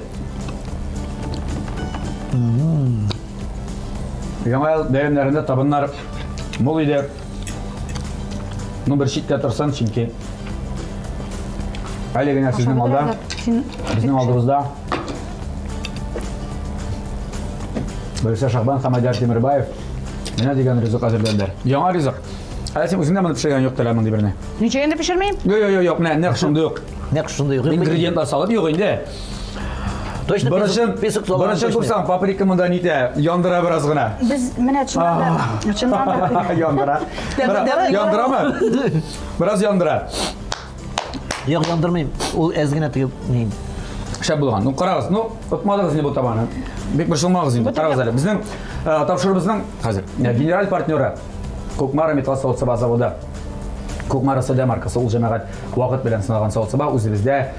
Яңа ел бәйрәмнәрендә табыннар мул иде. Ну, бер читтә торсын, чөнки әле генә сезнең алда, безнең алдыбызда Гөлүсә Шахбан һәм Айдар Тимербаев менә дигән ризык әзерләделәр. Яңа ризык. Әле син үзең дә моны пешергән юк әле мондый берне. Ничек инде пешермим? Юк, юк, юк, менә нәкъ шундый ук. Нәкъ шундый ук. Ингредиентлар салып юк инде. Точно Борычын, песок салган. Борычын күрсәң, паприка монда нитә, яндыра бераз гына. Без менә чыннан да, чыннан да. Яндыра. Яндырамы? Бераз яндыра. Юк, яндырмыйм. Ул әз генә теге ни. Шәп булган. Ну, карагыз, ну, отмадыгыз инде бу табаны. Бик борчылмагыз инде. Карагыз әле. Безнең э, тапшыруыбызның хәзер э, генераль партнеры Кукмара металл савыт-саба заводы. Кукмара СД маркасы ул җәмәгать вакыт белән сыналган савыт-саба үзебездә э,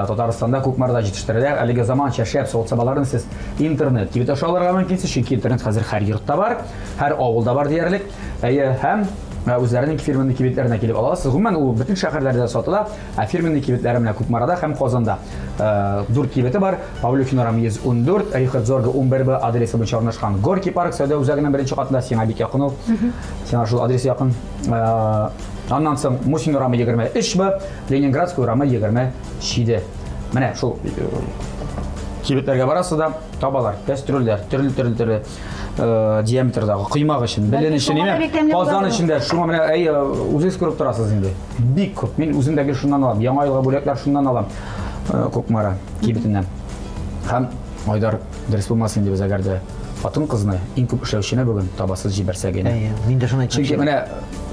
Татарстанда Кукмарада җитештерелә. Әлеге заманча шәп савыт-сабаларны сез интернет кибет аша алырга мөмкинсез, чөнки интернет хәзер һәр йортта бар, һәр авылда бар диярлек. Әйе, һәм үзләренең фирменный кибетләренә килеп ала аласыз. Гомумән, ул бөтен шәһәрләрдә сатыла, ә фирменный кибетләре менә Кукмарада һәм Казанда. Дүрт кибете бар. Павлюхин урамы 114, Рихард Зорга 11Б адресы буенча урнашкан. Горький парк сәүдә үзәгенең беренче катында, сиңа бик якын ул. Сиңа шул адрес якын. Аннан соң Мусин урамы 23Б, Ленинградский урамы 27. Менә шул кибетләргә барасыз да табалар. Кәстрүлләр, төрле-төрле э, диаметрдагы коймак өчен, белен өчен, шуңа да бик тәмле Казан була өчен дә шуңа менә әй, э, үзегез күреп торасыз инде. Бик күп. Мин үзем дә гел шуннан алам. Яңа елга бүләкләр шуннан алам. Э, Кукмара кибетеннән. Һәм Айдар дөрес булмас инде без әгәр дә хатын-кызны иң күп эшләүчене бүген табасыз җибәрсәк инде. Әйе, мин дә шуны Чөнки әйтмәкче. менә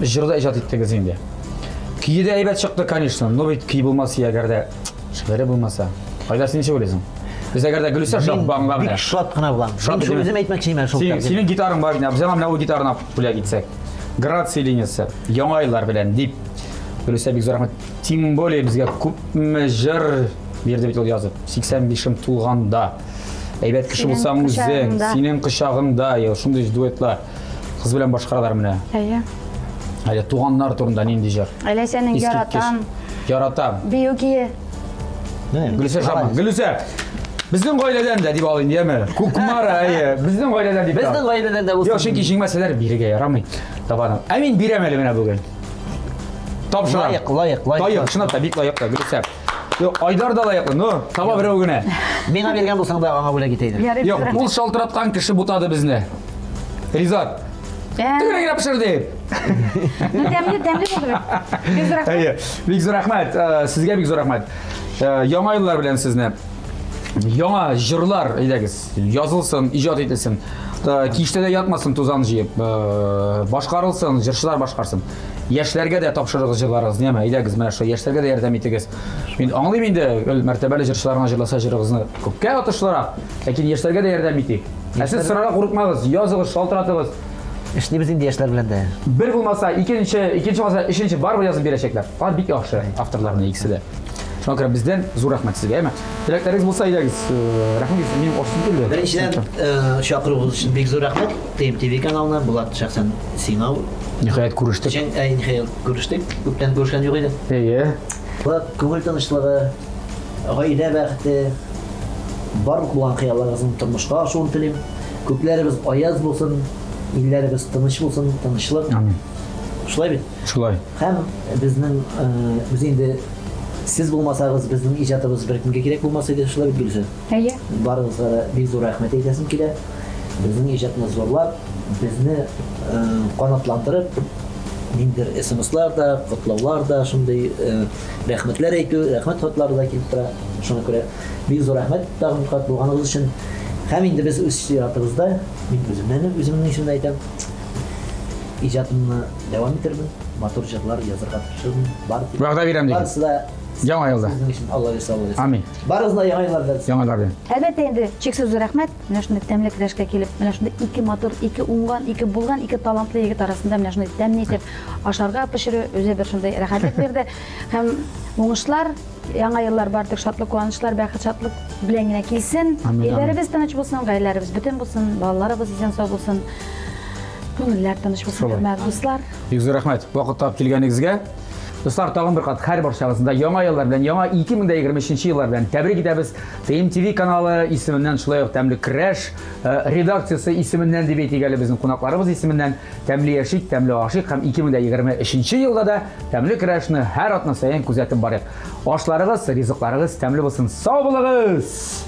җырда иҗат иттегез инде. Көе дә әйбәт чыкты, конечно, но бит көй булмас әгәр дә шигыре булмаса. Айдар, син ничек уйлыйсың? Без әгәр дә Гөлүсә Шахбанга менә. Бик шат кына булам. Шат Мин шул идеме? үзем әйтмәкче идем шул. Синең, тәкъдим. синең гитараң бар инде, без аңа менә ул гитараны бүләк итсәк. Грация линиясе, яңа еллар белән дип. Гөлүсә бик зур рәхмәт. Тем более безгә күпме җыр бирде бит ул язып. 85-ем тулганда. Әйбәт кеше Синең булсаң үзең, кочагыңда. синең кочагыңда, я, шундый дуэтлар. Кыз белән башкаралар менә. Әйе. Әле туганнар турында нинди җыр? Әле синең Искиткеч. яратам. Яратам. Бию кие. Гөлүсә Шаман. Гөлүсә, безнең гаиләдән дә дип ал инде, яме. Кукмара, әйе, безнең гаиләдән дип. Безнең гаиләдән дә булсын. Юк, чөнки җиңмәсәләр бирергә ярамый. Табаным. Ә мин бирәм әле менә бүген. Тапшырам. Лаек, лаек, лаек. Лаек, чынлап та бик лаек та, Гөлүсә. Юк, Айдар да лаеклы, ну, таба берәү генә. Миңа биргән булсаң да аңа бүләк итә идем. Юк, ул шалтыраткан кеше бутады безне. Ризат. Тегене генә пешер дип. Ну, тәмле, тәмле булды бит. Бик зур рәхмәт. Әйе, бик зур рәхмәт. Сезгә бик зур рәхмәт. Яңа еллар белән сезне. Яңа җырлар, әйдәгез, язылсын, иҗат ителсен. Киштәдә ятмасын тузан җыеп, башкарылсын, җырчылар башкарсын. Яшьләргә дә тапшырыгыз җырларыгызны, яме, әйдәгез, менә шул яшьләргә дә ярдәм итегез. Мин аңлыйм инде, мәртәбәле җырчылар гына җырласа җырыгызны күпкә отышлырак, ләкин яшьләргә дә ярдәм итик. Ә сез сорарга курыкмагыз, языгыз, шалтыратыгыз. Эшлибез инде яшьләр белән дә. Бер булмаса, икенче, икенче булмаса, өченче барыбер язып бирәчәкләр. Алар бик яхшы авторларның икесе дә. Шуңа күрә бездән зур рәхмәт сезгә, әйме? Теләкләрегез булса, әйдәгез. Рәхмәт, минем ашыйсым килде. Беренчедән, чакыруыгыз өчен бик зур рәхмәт. TMTV каналына, Булат, шәхсән сиңа. Ниһаять күрештек. Чын, ниһаять күрештек. Күптән күрешкән юк иде. Әйе. Булат, күңел тынычлыгы, гаилә бәхете, барлык булган хыялларыгызның тормышка ашуын телим. Күкләребез аяз булсын, илләребез тыныч булсын, тынычлык. Амин. Шулай бит? Шулай. Һәм безнең, без инде сез булмасагыз, безнең иҗатыбыз беркемгә кирәк булмас иде, шулай бит, Гөлсә? Әйе. Барыгызга да бик зур рәхмәт әйтәсем килә. Безнең иҗатны зурлап, безне канатландырып, ниндидер смслар да, котлаулар да, шундый рәхмәтләр әйтү, рәхмәт хатлары да килеп тора. Шуңа күрә бик зур рәхмәт тагын бер кат булганыгыз өчен. Һәм инде без үз чиратыбызда, мин үземнән, үземнең исемне әйтәм, иҗатымны дәвам итермен, матур җырлар язырга тырышырмын. Бар дип. Вәгъдә бирәм дигез. Барысы да Яңа елда. Сезнең өчен Алла бирсә, Алла бирсә. Амин. Барыгызны да яңа еллар белән. Яңа еллар белән. Әлбәттә инде, чиксез зур рәхмәт. Менә шундый тәмле көрәшкә килеп, менә шундый ике матур, ике уңган, ике булган, ике талантлы егет арасында менә шундый тәмле итеп ашарга пешерү үзе бер шундый рәхәтлек бирде. Һәм уңышлар, яңа еллар бары тик шатлык, куанычлар, бәхет, шатлык белән генә килсен. Амин, амин. Илләребез тыныч булсын, гаиләләребез бөтен булсын, балаларыбыз исән-сау булсын. Күңелләр тыныч булсын, Шулай. хөрмәтле дуслар. Бик зур рәхмәт вакыт табып килгәнегезгә. Дуслар, тагын бер кат һәр барчагызны да яңа еллар белән, яңа 2023 еллар белән тәбрик итәбез. TMTV каналы исеменнән, шулай ук Тәмле көрәш э, редакциясе исеменнән дип әйтик әле безнең кунакларыбыз исеменнән тәмле яшик, тәмле ашыйк һәм 2023 елда да тәмле көрәшне һәр атна саен күзәтеп барыйк. Ашларыгыз, ризыкларыгыз тәмле булсын. Сау булыгыз!